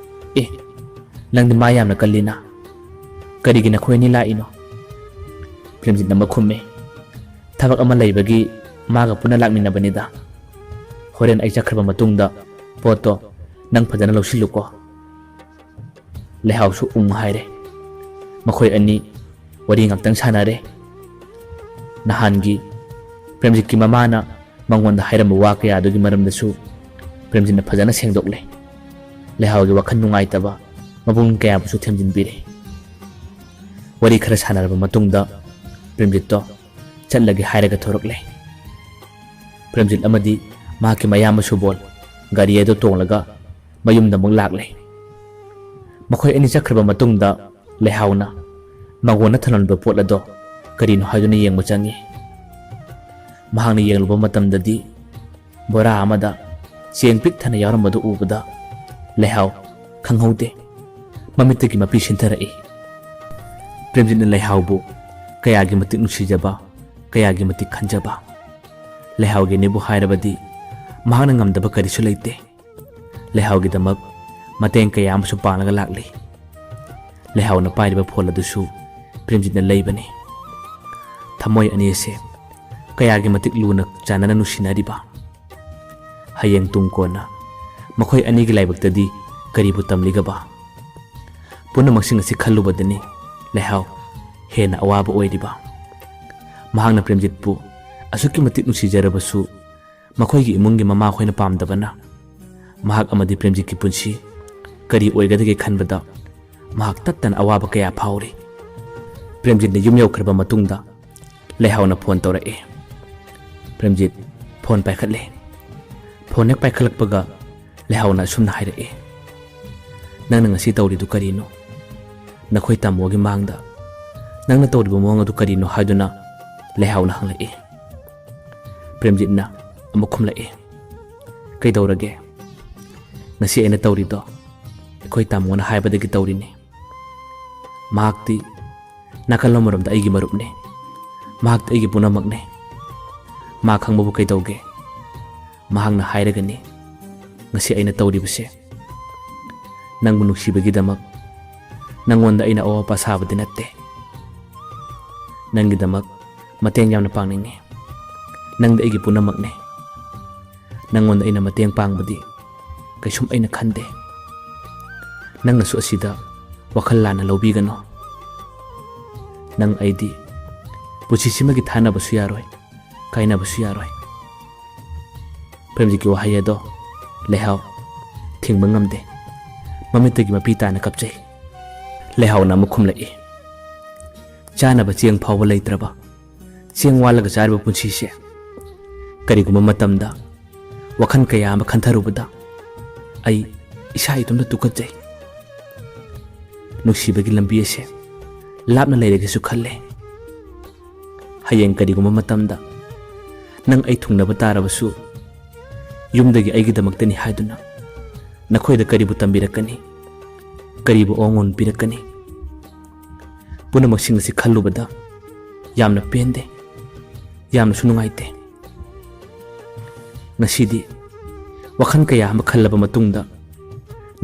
"ꯑꯦ, ꯅꯪꯗꯤ ꯃꯥ ꯌꯥꯝꯅ ꯀꯜꯂꯤꯅ꯫ ꯀꯔꯤꯒꯤ ꯅꯈꯣꯏ ꯑꯅꯤ ꯂꯥꯛꯏꯅꯣ?" ꯄ꯭ꯔꯦꯝꯖꯤꯠꯅ ꯑꯃ ꯈꯨꯝꯃꯤ, "ꯊꯕꯛ ꯑꯃ ꯂꯩꯕꯒꯤ ꯃꯥꯒ ꯄꯨꯟꯅ ꯂꯥꯛꯃꯤꯟꯅꯕꯅꯤꯗ꯫ ꯍꯣꯔꯦꯟ ꯑꯩ ꯆꯠꯈ꯭ꯔꯕ ꯃꯇꯨꯡꯗ ꯄꯣꯠꯇꯣ ꯅꯪ ꯐꯖꯅ ꯂꯧꯁꯤꯜꯂꯨꯀꯣ꯫" ꯂꯩꯍꯥꯎꯁꯨ ꯎꯝ ꯍꯥꯏꯔꯦ꯫ ꯃꯈꯣꯏ ꯑꯅꯤ ꯋꯥꯔꯤ ꯉꯥꯛꯇꯪ ꯁꯥꯟꯅꯔꯦ꯫ ꯅꯍꯥꯟꯒꯤ ꯄ꯭ꯔꯦꯝꯖꯤꯠꯀꯤ ꯃꯃꯥꯅ ꯃꯉꯣꯟꯗ ꯍꯥꯏꯔꯝꯕ ꯋꯥ ꯀꯌꯥꯗꯨꯒꯤ ꯃꯔꯝꯗꯁꯨ ꯄ꯭ꯔꯦꯝꯖꯤꯠꯅ ꯐꯖꯅ ꯁꯦꯡꯗꯣꯛꯂꯦ꯫ ꯂꯩꯍꯥꯎꯒꯤ ꯋꯥꯈꯜ ꯅꯨꯡꯉꯥꯏꯇꯕ ꯃꯕꯨꯡ ꯀꯌꯥꯕꯨꯁꯨ ꯊꯦꯝꯖꯤꯟꯕꯤꯔꯦ꯫ ꯋꯥꯔꯤ ꯈꯔ ꯁꯥꯟꯅꯔꯕ ꯃꯇꯨꯡꯗ ꯄ꯭ꯔꯦꯝꯖꯤꯠꯇꯣ ꯆꯠꯂꯒꯦ ꯍꯥꯏꯔꯒ ꯊꯣꯔꯛꯂꯦ꯫ ꯄ꯭ꯔꯦꯝꯖꯤꯠ ꯑꯃꯗꯤ ꯃꯍꯥꯛꯀꯤ ꯃꯌꯥꯝꯕ ꯁꯨꯕꯣꯜ ꯒꯥꯔꯤ ꯑꯗꯨ ꯇꯣꯡꯂꯒ ꯃꯌꯨꯝꯗ ꯑꯃꯨꯛ ꯂꯥꯛꯂꯦ꯫ ꯃꯈꯣꯏ ꯑꯅꯤ ꯆꯠꯈ꯭ꯔꯕ ꯃꯇꯨꯡꯗ ꯂꯩꯍꯥꯎꯅ ꯃꯉꯣꯟꯗ ꯊꯝꯂꯝꯕ ꯄꯣꯠ ꯑꯗꯣ ꯀꯔꯤꯅꯣ ꯍꯥꯏꯗꯨꯅ ꯌꯦꯡꯕ ꯆꯪꯉꯤ꯫ ꯃꯍꯥꯛꯅ ꯌꯦꯡꯂꯨꯕ ꯃꯇꯝꯗꯗꯤ ꯕꯣꯔꯥ ꯑꯃꯗ ꯆꯦꯡ ꯄꯤꯛ ꯊꯟꯅ ꯌꯥꯎꯔꯝꯕꯗꯨ ꯎꯕꯗ ꯂꯩꯍꯥꯎ ꯈꯪꯍꯧꯗꯦ ꯃꯃꯤꯠꯇꯒꯤ ꯃꯄꯤ ꯁꯤꯟꯊꯔꯛꯏ꯫ ꯄ꯭ꯔꯦꯝꯖꯤꯠꯅ ꯂꯩꯍꯥꯎꯕꯨ ꯀꯌꯥꯒꯤ ꯃꯇꯤꯛ ꯅꯨꯡꯁꯤꯖꯕ, ꯀꯌꯥꯒꯤ ꯃꯇꯤꯛ ꯈꯟꯖꯕ꯫ ꯂꯩꯍꯥꯎꯒꯤꯅꯤꯕꯨ ꯍꯥꯏꯔꯕꯗꯤ ꯃꯍꯥꯛꯅ ꯉꯝꯗꯕ ꯀꯔꯤꯁꯨ ꯂꯩꯇꯦ꯫ ꯂꯩꯍꯥꯎꯒꯤꯗꯃꯛ ꯃꯇꯦꯡ ꯀꯌꯥ ꯑꯃꯁꯨ ꯄꯥꯡꯂꯒ ꯂꯥꯛꯂꯤ꯫ ꯂꯩꯍꯥꯎꯅ ꯄꯥꯏꯔꯤꯕ ꯐꯣꯟ ꯑꯗꯨꯁꯨ ꯄ꯭ꯔꯦꯝꯖꯤꯠꯅ ꯂꯩꯕꯅꯤ꯫ ꯊꯃꯣꯏ ꯑꯅꯤ ꯑꯁꯦ ꯀꯌꯥꯒꯤ ꯃꯇꯤꯛ ꯂꯨꯅ ꯆꯥꯟꯅꯅ ꯅꯨꯡꯁꯤꯅꯔꯤꯕ꯫ ꯍꯌꯦꯡ ꯇꯨꯡ ꯀꯣꯟꯅ ꯃꯈꯣꯏ ꯑꯅꯤꯒꯤ ꯂꯥꯏꯕꯛꯇꯗꯤ ꯀꯔꯤꯕꯨ ꯇꯝꯂꯤꯒꯕ? ꯄꯨꯝꯅꯃꯛꯁꯤꯡ ꯑꯁꯤ ꯈꯜꯂꯨꯕꯗꯅꯤ ꯂꯩꯍꯥꯎ ꯍꯦꯟꯅ ꯑꯋꯥꯕ ꯑꯣꯏꯔꯤꯕ꯫ ꯃꯍꯥꯛꯅ ꯄ꯭ꯔꯦꯝꯖꯤꯠꯄꯨ ꯑꯁꯨꯛꯀꯤ ꯃꯇꯤꯛ ꯅꯨꯡꯁꯤꯖꯔꯕꯁꯨ ꯃꯈꯣꯏꯒꯤ ꯏꯃꯨꯡꯒꯤ ꯃꯃꯥꯈꯣꯏꯅ ꯄꯥꯝꯗꯕꯅ ꯃꯍꯥꯛ ꯑꯃꯗꯤ ꯄ꯭ꯔꯦꯝꯖꯤꯠꯀꯤ ꯄꯨꯟꯁꯤ ꯀꯔꯤ ꯑꯣꯏꯒꯗꯒꯦ ꯈꯟꯕꯗ ꯃꯍꯥꯛ ꯇꯠꯇꯅ ꯑꯋꯥꯕ ꯀꯌꯥ ꯐꯥꯎꯔꯤ꯫ ꯄ꯭ꯔꯦꯝꯖꯤꯠꯅ ꯌꯨꯝ ꯌꯧꯈ꯭ꯔꯕ ꯃꯇꯨꯡꯗ ꯂꯩꯍꯥꯎꯅ ꯐꯣꯟ ꯇꯧꯔꯛꯑꯦ꯫ ꯄ꯭ꯔꯦꯝꯖꯤꯠ ꯐꯣꯟ ꯄꯥꯏꯈꯠꯂꯦ꯫ ꯐꯣꯟ ꯍꯦꯛ ꯄꯥꯏꯈꯠꯂꯛꯄꯒ ꯂꯩꯍꯥꯎꯅ ꯑꯁꯨꯝꯅ ꯍꯥꯏꯔꯛꯑꯦ, "ꯅꯪꯅ ꯉꯁꯤ ꯇꯧꯔꯤꯗꯨ ꯀꯔꯤꯅꯣ? ꯅꯈꯣꯏ ꯇꯥꯃꯣꯒꯤ ꯃꯥꯡꯗ ꯅꯪꯅ ꯇꯧꯔꯤꯕ ꯃꯑꯣꯡ ꯑꯗꯨ ꯀꯔꯤꯅꯣ?" ꯍꯥꯏꯗꯨꯅ ꯂꯩꯍꯥꯎꯅ ꯍꯪꯂꯛꯏ꯫ ꯄ꯭ꯔꯦꯝꯖꯤꯠꯅ ꯑꯃꯨꯛ ꯈꯨꯝꯂꯛꯏ, "ꯀꯩꯗꯧꯔꯒꯦ? ꯉꯁꯤ ꯑꯩꯅ ꯇꯧꯔꯤꯗꯣ ꯑꯩꯈꯣꯏ ꯇꯥꯃꯣꯅ ꯍꯥꯏꯕꯗꯒꯤ ꯇꯧꯔꯤꯅꯤ꯫ ꯃꯍꯥꯛꯇꯤ ꯅꯥꯀꯜ ꯑꯃꯔꯣꯝꯗ ꯑꯩꯒꯤ ꯃꯔꯨꯞꯅꯤ꯫ ꯃꯍꯥꯛꯇꯤ ꯑꯩꯒꯤ ꯄꯨꯝꯅꯃꯛꯅꯤ꯫ ꯃꯥ ꯈꯪꯕꯕꯨ ꯀꯩꯗꯧꯒꯦ? ꯃꯍꯥꯛꯅ ꯍꯥꯏꯔꯒꯅꯤ ꯉꯁꯤ ꯑꯩꯅ ꯇꯧꯔꯤꯕꯁꯦ꯫ ꯅꯪꯕꯨ ꯅꯨꯡꯁꯤꯕꯒꯤꯗꯃꯛ ꯅꯪꯉꯣꯟꯗ ꯑꯩꯅ ꯑꯋꯥꯕ ꯁꯥꯕꯗꯤ ꯅꯠꯇꯦ꯫ ꯅꯪꯒꯤꯗꯃꯛ ꯃꯇꯦꯡ ꯌꯥꯝꯅ ꯄꯥꯡꯅꯤꯡꯉꯤ꯫ ꯅꯪꯗꯤ ꯑꯩꯒꯤ ꯄꯨꯝꯅꯃꯛꯅꯤ꯫ ꯅꯪꯉꯣꯟꯗ ꯑꯩꯅ ꯃꯇꯦꯡ ꯄꯥꯡꯕꯗꯤ ꯀꯩꯁꯨꯝ ꯑꯩꯅ ꯈꯟꯗꯦ꯫ ꯅꯪꯅꯁꯨ ꯑꯁꯤꯗ ꯋꯥꯈꯜ ꯂꯥꯟꯅ ꯂꯧꯕꯤꯒꯅꯨ꯫ ꯅꯪ ꯑꯩꯗꯤ ꯄꯨꯟꯁꯤꯁꯤꯃꯒꯤ ꯊꯥꯅꯕꯁꯨ ꯌꯥꯔꯣꯏ, ꯀꯥꯏꯅꯕꯁꯨ ꯌꯥꯔꯣꯏ꯫ ꯄ꯭ꯔꯦꯝꯖꯤꯠꯀꯤ ꯋꯥꯍꯩ ꯑꯗꯣ ꯂꯩꯍꯥꯎ ꯊꯤꯡꯕ ꯉꯝꯗꯦ꯫ ꯃꯃꯤꯠꯇꯒꯤ ꯃꯄꯤ ꯇꯥꯅ ꯀꯞꯆꯩ꯫ ꯂꯩꯍꯥꯎꯅ ꯑꯃꯨꯛ ꯈꯨꯝꯂꯛꯏ, "ꯆꯥꯅꯕ ꯆꯦꯡ ꯐꯥꯎꯕ ꯂꯩꯇ꯭ꯔꯕ, ꯆꯦꯡ ꯋꯥꯜꯂꯒ ꯆꯥꯔꯤꯕ ꯄꯨꯟꯁꯤꯁꯦ, ꯀꯔꯤꯒꯨꯝꯕ ꯃꯇꯝꯗ ꯋꯥꯈꯜ ꯀꯌꯥ ꯑꯃ ꯈꯟꯊꯔꯨꯕꯗ ꯑꯩ ꯏꯁꯥ ꯏꯇꯣꯝꯇ ꯇꯨꯀꯠꯆꯩ꯫ ꯅꯨꯡꯁꯤꯕꯒꯤ ꯂꯝꯕꯤ ꯑꯁꯦ ꯂꯥꯞꯅ ꯂꯩꯔꯒꯦꯁꯨ ꯈꯜꯂꯦ꯫ ꯍꯌꯦꯡ ꯀꯔꯤꯒꯨꯝꯕ ꯃꯇꯝꯗ ꯅꯪ ꯑꯩ ꯊꯨꯡꯅꯕ ꯇꯥꯔꯕꯁꯨ, ꯌꯨꯝꯗꯒꯤ ꯑꯩꯒꯤꯗꯃꯛꯇꯅꯤ ꯍꯥꯏꯗꯨꯅ ꯅꯈꯣꯏꯗ ꯀꯔꯤꯕꯨ ꯇꯝꯕꯤꯔꯛꯀꯅꯤ? ꯀꯔꯤꯕꯨ ꯑꯋꯥꯡꯕ ꯄꯤꯔꯛꯀꯅꯤ? ꯄꯨꯝꯅꯃꯛꯁꯤꯡ ꯑꯁꯤ ꯈꯜꯂꯨꯕꯗ ꯌꯥꯝꯅ ꯄꯦꯟꯗꯦ, ꯌꯥꯝꯅꯁꯨ ꯅꯨꯡꯉꯥꯏꯇꯦ꯫ ꯉꯁꯤꯗꯤ ꯋꯥꯈꯜ ꯀꯌꯥ ꯑꯃ ꯈꯜꯂꯕ ꯃꯇꯨꯡꯗ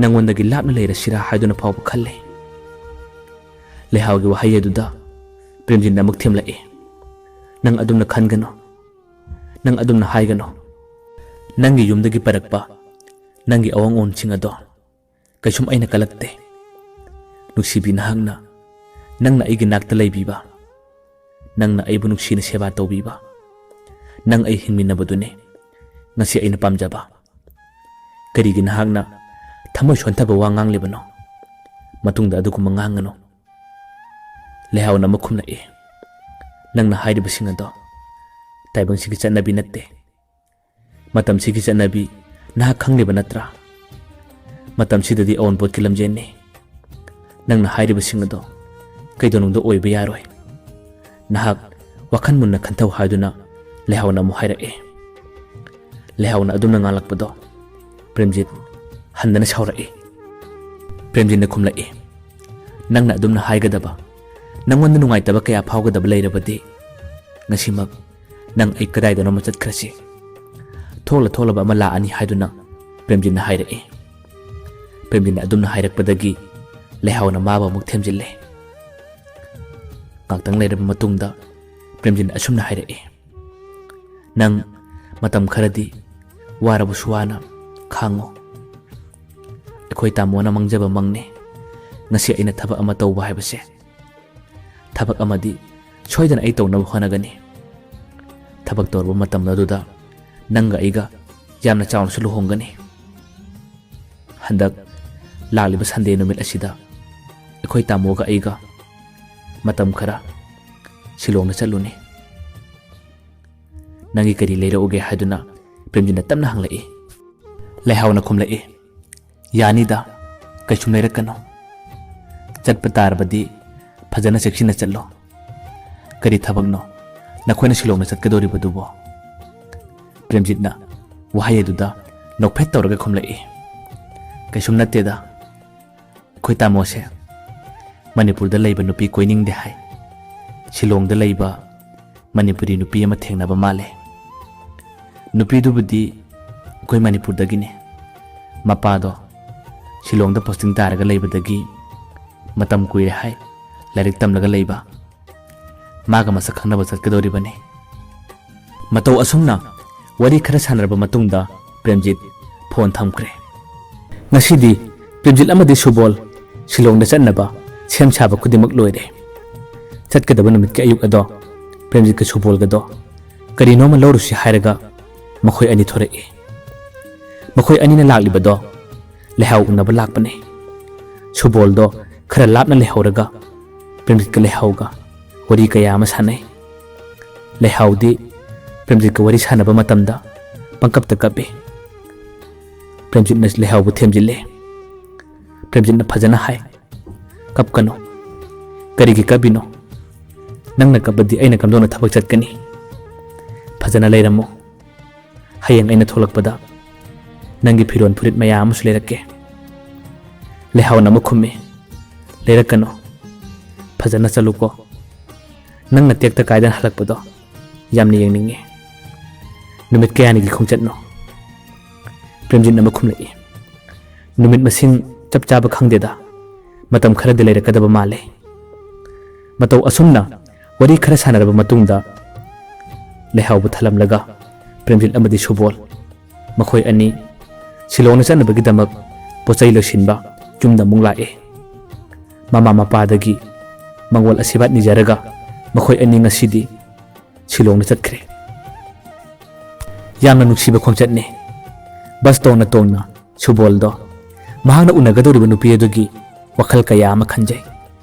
ꯅꯪꯉꯣꯟꯗꯒꯤ ꯂꯥꯞꯅ ꯂꯩꯔꯁꯤꯔꯥ ꯍꯥꯏꯗꯨꯅ ꯐꯥꯎꯕ ꯈꯜꯂꯦ꯫" ꯂꯩꯍꯥꯎꯒꯤ ꯋꯥꯍꯩ ꯑꯗꯨꯗ ꯄ꯭ꯔꯦꯝꯖꯤꯠꯅ ꯑꯃꯨꯛ ꯊꯦꯝꯂꯛꯏ, "ꯅꯪ ꯑꯗꯨꯝꯅ ꯈꯟꯒꯅꯨ, ꯅꯪ ꯑꯗꯨꯝꯅ ꯍꯥꯏꯒꯅꯨ꯫ ꯅꯪꯒꯤ ꯌꯨꯝꯗꯒꯤ ꯄꯔꯛꯄ ꯅꯪꯒꯤ ꯑꯋꯥꯡ ꯑꯋꯣꯟꯁꯤꯡ ꯑꯗꯣ ꯀꯩꯁꯨꯝ ꯑꯩꯅ ꯀꯜꯂꯛꯇꯦ꯫ ꯅꯨꯡꯁꯤꯕꯤ ꯅꯍꯥꯛꯅ, ꯅꯪꯅ ꯑꯩꯒꯤ ꯅꯥꯛꯇ ꯂꯩꯕꯤꯕ, ꯅꯪꯅ ꯑꯩꯕꯨ ꯅꯨꯡꯁꯤꯅ ꯁꯦꯕꯥ ꯇꯧꯕꯤꯕ, ꯅꯪ ꯑꯩ ꯍꯤꯡꯃꯤꯟꯅꯕꯗꯨꯅꯤ ꯉꯁꯤ ꯑꯩꯅ ꯄꯥꯝꯖꯕ꯫ ꯀꯔꯤꯒꯤ ꯅꯍꯥꯛꯅ ꯊꯃꯣꯏ ꯁꯣꯟꯊꯕ ꯋꯥ ꯉꯥꯡꯂꯤꯕꯅꯣ? ꯃꯇꯨꯡꯗ ꯑꯗꯨꯒꯨꯝꯕ ꯉꯥꯡꯒꯅꯨ꯫" ꯂꯩꯍꯥꯎꯅ ꯑꯃꯨꯛ ꯈꯨꯝꯂꯛꯏ, "ꯅꯪꯅ ꯍꯥꯏꯔꯤꯕꯁꯤꯡ ꯑꯗꯣ ꯇꯥꯏꯕꯪꯁꯤꯒꯤ ꯆꯠꯅꯕꯤ ꯅꯠꯇꯦ꯫ ꯃꯇꯝꯁꯤꯒꯤ ꯆꯠꯅꯕꯤ ꯅꯍꯥꯛ ꯈꯪꯂꯤꯕ ꯅꯠꯇ꯭ꯔꯥ? ꯃꯇꯝꯁꯤꯗꯗꯤ ꯑꯑꯣꯟꯄꯣꯠꯀꯤ ꯂꯝꯖꯦꯜꯅꯤ꯫ ꯅꯪꯅ ꯍꯥꯏꯔꯤꯕꯁꯤꯡ ꯑꯗꯣ ꯀꯩꯗꯧꯅꯨꯡꯗ ꯑꯣꯏꯕ ꯌꯥꯔꯣꯏ꯫" ꯅꯍꯥꯛ ꯋꯥꯈꯜ ꯃꯨꯟꯅ ꯈꯟꯊꯧ ꯍꯥꯏꯗꯨꯅ ꯂꯩꯍꯥꯎꯅ ꯑꯃꯨꯛ ꯍꯥꯏꯔꯛꯏ꯫ ꯂꯩꯍꯥꯎꯅ ꯑꯗꯨꯝꯅ ꯉꯥꯡꯂꯛꯄꯗꯣ ꯄ꯭ꯔꯦꯝꯖꯤꯠ ꯍꯟꯗꯅ ꯁꯥꯎꯔꯛꯏ꯫ ꯄ꯭ꯔꯦꯝꯖꯤꯠꯅ ꯈꯨꯝꯂꯛꯏ, "ꯅꯪꯅ ꯑꯗꯨꯝꯅ ꯍꯥꯏꯒꯗꯕ, ꯅꯪꯉꯣꯟꯗ ꯅꯨꯡꯉꯥꯏꯇꯕ ꯀꯌꯥ ꯐꯥꯎꯒꯗꯕ ꯂꯩꯔꯕꯗꯤ ꯉꯁꯤꯃꯛ ꯅꯪ ꯑꯩ ꯀꯗꯥꯏꯗꯅꯣꯃ ꯆꯠꯈ꯭ꯔꯁꯤ꯫ ꯊꯣꯛꯂ ꯊꯣꯛꯂꯕ ꯑꯃ ꯂꯥꯛꯑꯅꯤ" ꯍꯥꯏꯗꯨꯅ ꯄ꯭ꯔꯦꯝꯖꯤꯠꯅ ꯍꯥꯏꯔꯛꯏ꯫ ꯄ꯭ꯔꯦꯝꯖꯤꯠꯅ ꯑꯗꯨꯝꯅ ꯍꯥꯏꯔꯛꯄꯗꯒꯤ ꯂꯩꯍꯥꯎꯅ ꯃꯥꯕꯨ ꯑꯃꯨꯛ ꯊꯦꯝꯖꯤꯜꯂꯦ꯫ ꯉꯥꯛꯇꯪ ꯂꯩꯔꯕ ꯃꯇꯨꯡꯗ ꯄ꯭ꯔꯦꯝꯖꯤꯠꯅ ꯑꯁꯨꯝꯅ ꯍꯥꯏꯔꯛꯏ, "ꯅꯪ ꯃꯇꯝ ꯈꯔꯗꯤ ꯋꯥꯔꯕꯁꯨ ꯋꯥꯅ ꯈꯥꯡꯉꯨ꯫ ꯑꯩꯈꯣꯏ ꯇꯥꯃꯣꯅ ꯃꯪꯖꯕ ꯃꯪꯅꯤ꯫ ꯉꯁꯤ ꯑꯩꯅ ꯊꯕꯛ ꯑꯃ ꯇꯧꯕ ꯍꯥꯏꯕꯁꯦ, ꯊꯕꯛ ꯑꯃꯗꯤ ꯁꯣꯏꯗꯅ ꯑꯩ ꯇꯧꯅꯕ ꯍꯣꯠꯅꯒꯅꯤ꯫ ꯊꯕꯛ ꯇꯧꯔꯕ ꯃꯇꯝ ꯑꯗꯨꯗ ꯅꯪꯒ ꯑꯩꯒ ꯌꯥꯝꯅ ꯆꯥꯎꯅꯁꯨ ꯂꯨꯍꯣꯡꯒꯅꯤ꯫ ꯍꯟꯗꯛ ꯂꯥꯛꯂꯤꯕ ꯁꯟꯗꯦ ꯅꯨꯃꯤꯠ ꯑꯁꯤꯗ ꯑꯩꯈꯣꯏ ꯇꯥꯃꯣꯒ ꯑꯩꯒ ꯃꯇꯝ ꯈꯔ ꯁꯤꯂꯣꯡꯗ ꯆꯠꯂꯨꯅꯤ꯫ "ꯅꯪꯒꯤ ꯀꯔꯤ ꯂꯩꯔꯛꯎꯒꯦ?" ꯍꯥꯏꯗꯨꯅ ꯄ꯭ꯔꯦꯝꯖꯤꯠꯅ ꯇꯞꯅ ꯍꯪꯂꯛꯏ꯫ ꯂꯩꯍꯥꯎꯅ ꯈꯨꯝꯂꯛꯏ, "ꯌꯥꯅꯤꯗ, ꯀꯩꯁꯨꯝ ꯂꯩꯔꯛꯀꯅꯨ꯫ ꯆꯠꯄ ꯇꯥꯔꯕꯗꯤ ꯐꯖꯅ ꯆꯦꯛꯁꯤꯟꯅ ꯆꯠꯂꯣ꯫ ꯀꯔꯤ ꯊꯕꯛꯅꯣ ꯅꯈꯣꯏꯅ ꯁꯤꯂꯣꯡꯗ ꯆꯠꯀꯗꯧꯔꯤꯕꯗꯨꯕꯣ?" ꯄ꯭ꯔꯦꯝꯖꯤꯠꯅ ꯋꯥꯍꯩ ꯑꯗꯨꯗ ꯅꯣꯛꯐꯦꯠ ꯇꯧꯔꯒ ꯈꯨꯝꯂꯛꯏ, "ꯀꯩꯁꯨꯝ ꯅꯠꯇꯦꯗ꯫ ꯑꯩꯈꯣꯏ ꯇꯥꯃꯣꯁꯦ ꯃꯅꯤꯄꯨꯔꯗ ꯂꯩꯕ ꯅꯨꯄꯤ ꯀꯣꯏꯅꯤꯡꯗꯦ ꯍꯥꯏ꯫ ꯁꯤꯂꯣꯡꯗ ꯂꯩꯕ ꯃꯅꯤꯄꯨꯔꯤ ꯅꯨꯄꯤ ꯑꯃ ꯊꯦꯡꯅꯕ ꯃꯥꯜꯂꯦ꯫ ꯅꯨꯄꯤꯗꯨꯕꯨꯗꯤ ꯑꯩꯈꯣꯏ ꯃꯅꯤꯄꯨꯔꯗꯒꯤꯅꯦ꯫ ꯃꯄꯥꯗꯣ ꯁꯤꯂꯣꯡꯗ ꯄꯣꯁꯇꯤꯡ ꯇꯥꯔꯒ ꯂꯩꯕꯗꯒꯤ ꯃꯇꯝ ꯀꯨꯏꯔꯦ ꯍꯥꯏ ꯂꯥꯏꯔꯤꯛ ꯇꯝꯂꯒ ꯂꯩꯕ꯫ ꯃꯥꯒ ꯃꯁꯛ ꯈꯪꯅꯕ ꯆꯠꯀꯗꯧꯔꯤꯕꯅꯤ꯫" ꯃꯇꯧ ꯑꯁꯨꯝꯅ ꯋꯥꯔꯤ ꯈꯔ ꯁꯥꯟꯅꯔꯕ ꯃꯇꯨꯡꯗ ꯄ꯭ꯔꯦꯝꯖꯤꯠ ꯐꯣꯟ ꯊꯝꯈ꯭ꯔꯦ꯫ ꯉꯁꯤꯗꯤ ꯄ꯭ꯔꯦꯝꯖꯤꯠ ꯑꯃꯗꯤ ꯁꯨꯕꯣꯜ ꯁꯤꯂꯣꯡꯗ ꯆꯠꯅꯕ ꯁꯦꯝ ꯁꯥꯕ ꯈꯨꯗꯤꯡꯃꯛ ꯂꯣꯏꯔꯦ꯫ ꯆꯠꯀꯗꯕ ꯅꯨꯃꯤꯠꯀꯤ ꯑꯌꯨꯛ ꯑꯗꯣ ꯄ꯭ꯔꯦꯝꯖꯤꯠꯀ ꯁꯨꯕꯣꯜꯒꯗꯣ ꯀꯔꯤꯅꯣꯃ ꯂꯧꯔꯨꯁꯤ ꯍꯥꯏꯔꯒ ꯃꯈꯣꯏ ꯑꯅꯤ ꯊꯣꯔꯛꯏ꯫ ꯃꯈꯣꯏ ꯑꯅꯤꯅ ꯂꯥꯛꯂꯤꯕꯗꯣ ꯂꯩꯍꯥꯎ ꯎꯅꯕ ꯂꯥꯛꯄꯅꯤ꯫ ꯁꯨꯕꯣꯜꯗꯣ ꯈꯔ ꯂꯥꯞꯅ ꯂꯩꯍꯧꯔꯒ ꯄ꯭ꯔꯦꯝꯖꯤꯠꯀ ꯂꯩꯍꯥꯎꯒ ꯋꯥꯔꯤ ꯀꯌꯥ ꯑꯃ ꯁꯥꯟꯅꯩ꯫ ꯂꯩꯍꯥꯎꯗꯤ ꯄ꯭ꯔꯦꯝꯖꯤꯠꯀ ꯋꯥꯔꯤ ꯁꯥꯟꯅꯕ ꯃꯇꯝꯗ ꯄꯪꯀꯞꯇ ꯀꯞꯄꯤ꯫ ꯄ꯭ꯔꯦꯝꯖꯤꯠꯅ ꯂꯩꯍꯥꯎꯕꯨ ꯊꯦꯝꯖꯤꯜꯂꯦ꯫ ꯄ꯭ꯔꯦꯝꯖꯤꯠꯅ ꯐꯖꯅ ꯍꯥꯏ, "ꯀꯞꯀꯅꯨ꯫ ꯀꯔꯤꯒꯤ ꯀꯞꯄꯤꯅꯣ? ꯅꯪꯅ ꯀꯞꯄꯗꯤ ꯑꯩꯅ ꯀꯝꯗꯧꯅ ꯊꯕꯛ ꯆꯠꯀꯅꯤ? ꯐꯖꯅ ꯂꯩꯔꯝꯃꯨ꯫ ꯍꯌꯦꯡ ꯑꯩꯅ ꯊꯣꯛꯂꯛꯄꯗ ꯅꯪꯒꯤ ꯐꯤꯔꯣꯜ ꯐꯨꯔꯤꯠ ꯃꯌꯥꯝ ꯑꯃꯁꯨ ꯂꯩꯔꯛꯀꯦ꯫" ꯂꯩꯍꯥꯎꯅ ꯑꯃꯨꯛ ꯈꯨꯝꯃꯤ, "ꯂꯩꯔꯛꯀꯅꯨ꯫ ꯐꯖꯅ ꯆꯠꯂꯨꯀꯣ꯫ ꯅꯪꯅ ꯇꯦꯛꯇ ꯀꯥꯏꯗꯅ ꯍꯜꯂꯛꯄꯗꯣ ꯌꯥꯝꯅ ꯌꯦꯡꯅꯤꯡꯉꯤ꯫ ꯅꯨꯃꯤꯠ ꯀꯌꯥꯅꯤꯒꯤ ꯈꯣꯡꯆꯠꯅꯣ?" ꯄ꯭ꯔꯦꯝꯖꯤꯠꯅ ꯑꯃꯨꯛ ꯈꯨꯝꯂꯛꯏ, "ꯅꯨꯃꯤꯠ ꯃꯁꯤꯡ ꯆꯞ ꯆꯥꯕ ꯈꯪꯗꯦꯗ꯫ ꯃꯇꯝ ꯈꯔꯗꯤ ꯂꯩꯔꯛꯀꯗꯕ ꯃꯥꯜꯂꯦ꯫" ꯃꯇꯧ ꯑꯁꯨꯝꯅ ꯋꯥꯔꯤ ꯈꯔ ꯁꯥꯟꯅꯔꯕ ꯃꯇꯨꯡꯗ ꯂꯩꯍꯥꯎꯕꯨ ꯊꯜꯂꯝꯂꯒ ꯄ꯭ꯔꯦꯝꯖꯤꯠ ꯑꯃꯗꯤ ꯁꯨꯕꯣꯜ ꯃꯈꯣꯏ ꯑꯅꯤ ꯁꯤꯂꯣꯡꯗ ꯆꯠꯅꯕꯒꯤꯗꯃꯛ ꯄꯣꯠ ꯆꯩ ꯂꯣꯏꯁꯤꯟꯕ ꯌꯨꯝꯗ ꯑꯃꯨꯛ ꯂꯥꯛꯑꯦ꯫ ꯃꯃꯥ ꯃꯄꯥꯗꯒꯤ ꯃꯉꯣꯜ ꯑꯁꯤꯔꯕꯥꯗ ꯅꯤꯖꯔꯒ ꯃꯈꯣꯏ ꯑꯅꯤ ꯉꯁꯤꯗꯤ ꯁꯤꯂꯣꯡꯗ ꯆꯠꯈ꯭ꯔꯦ꯫ ꯌꯥꯝꯅ ꯅꯨꯡꯁꯤꯕ ꯈꯣꯡꯆꯠꯅꯤ꯫ ꯕꯁ ꯇꯣꯡꯅ ꯇꯣꯡꯅ ꯁꯨꯕꯣꯜꯗꯣ ꯃꯍꯥꯛꯅ ꯎꯅꯒꯗꯧꯔꯤꯕ ꯅꯨꯄꯤ ꯑꯗꯨꯒꯤ ꯋꯥꯈꯜ ꯀꯌꯥ ꯑꯃ ꯈꯟꯖꯩ꯫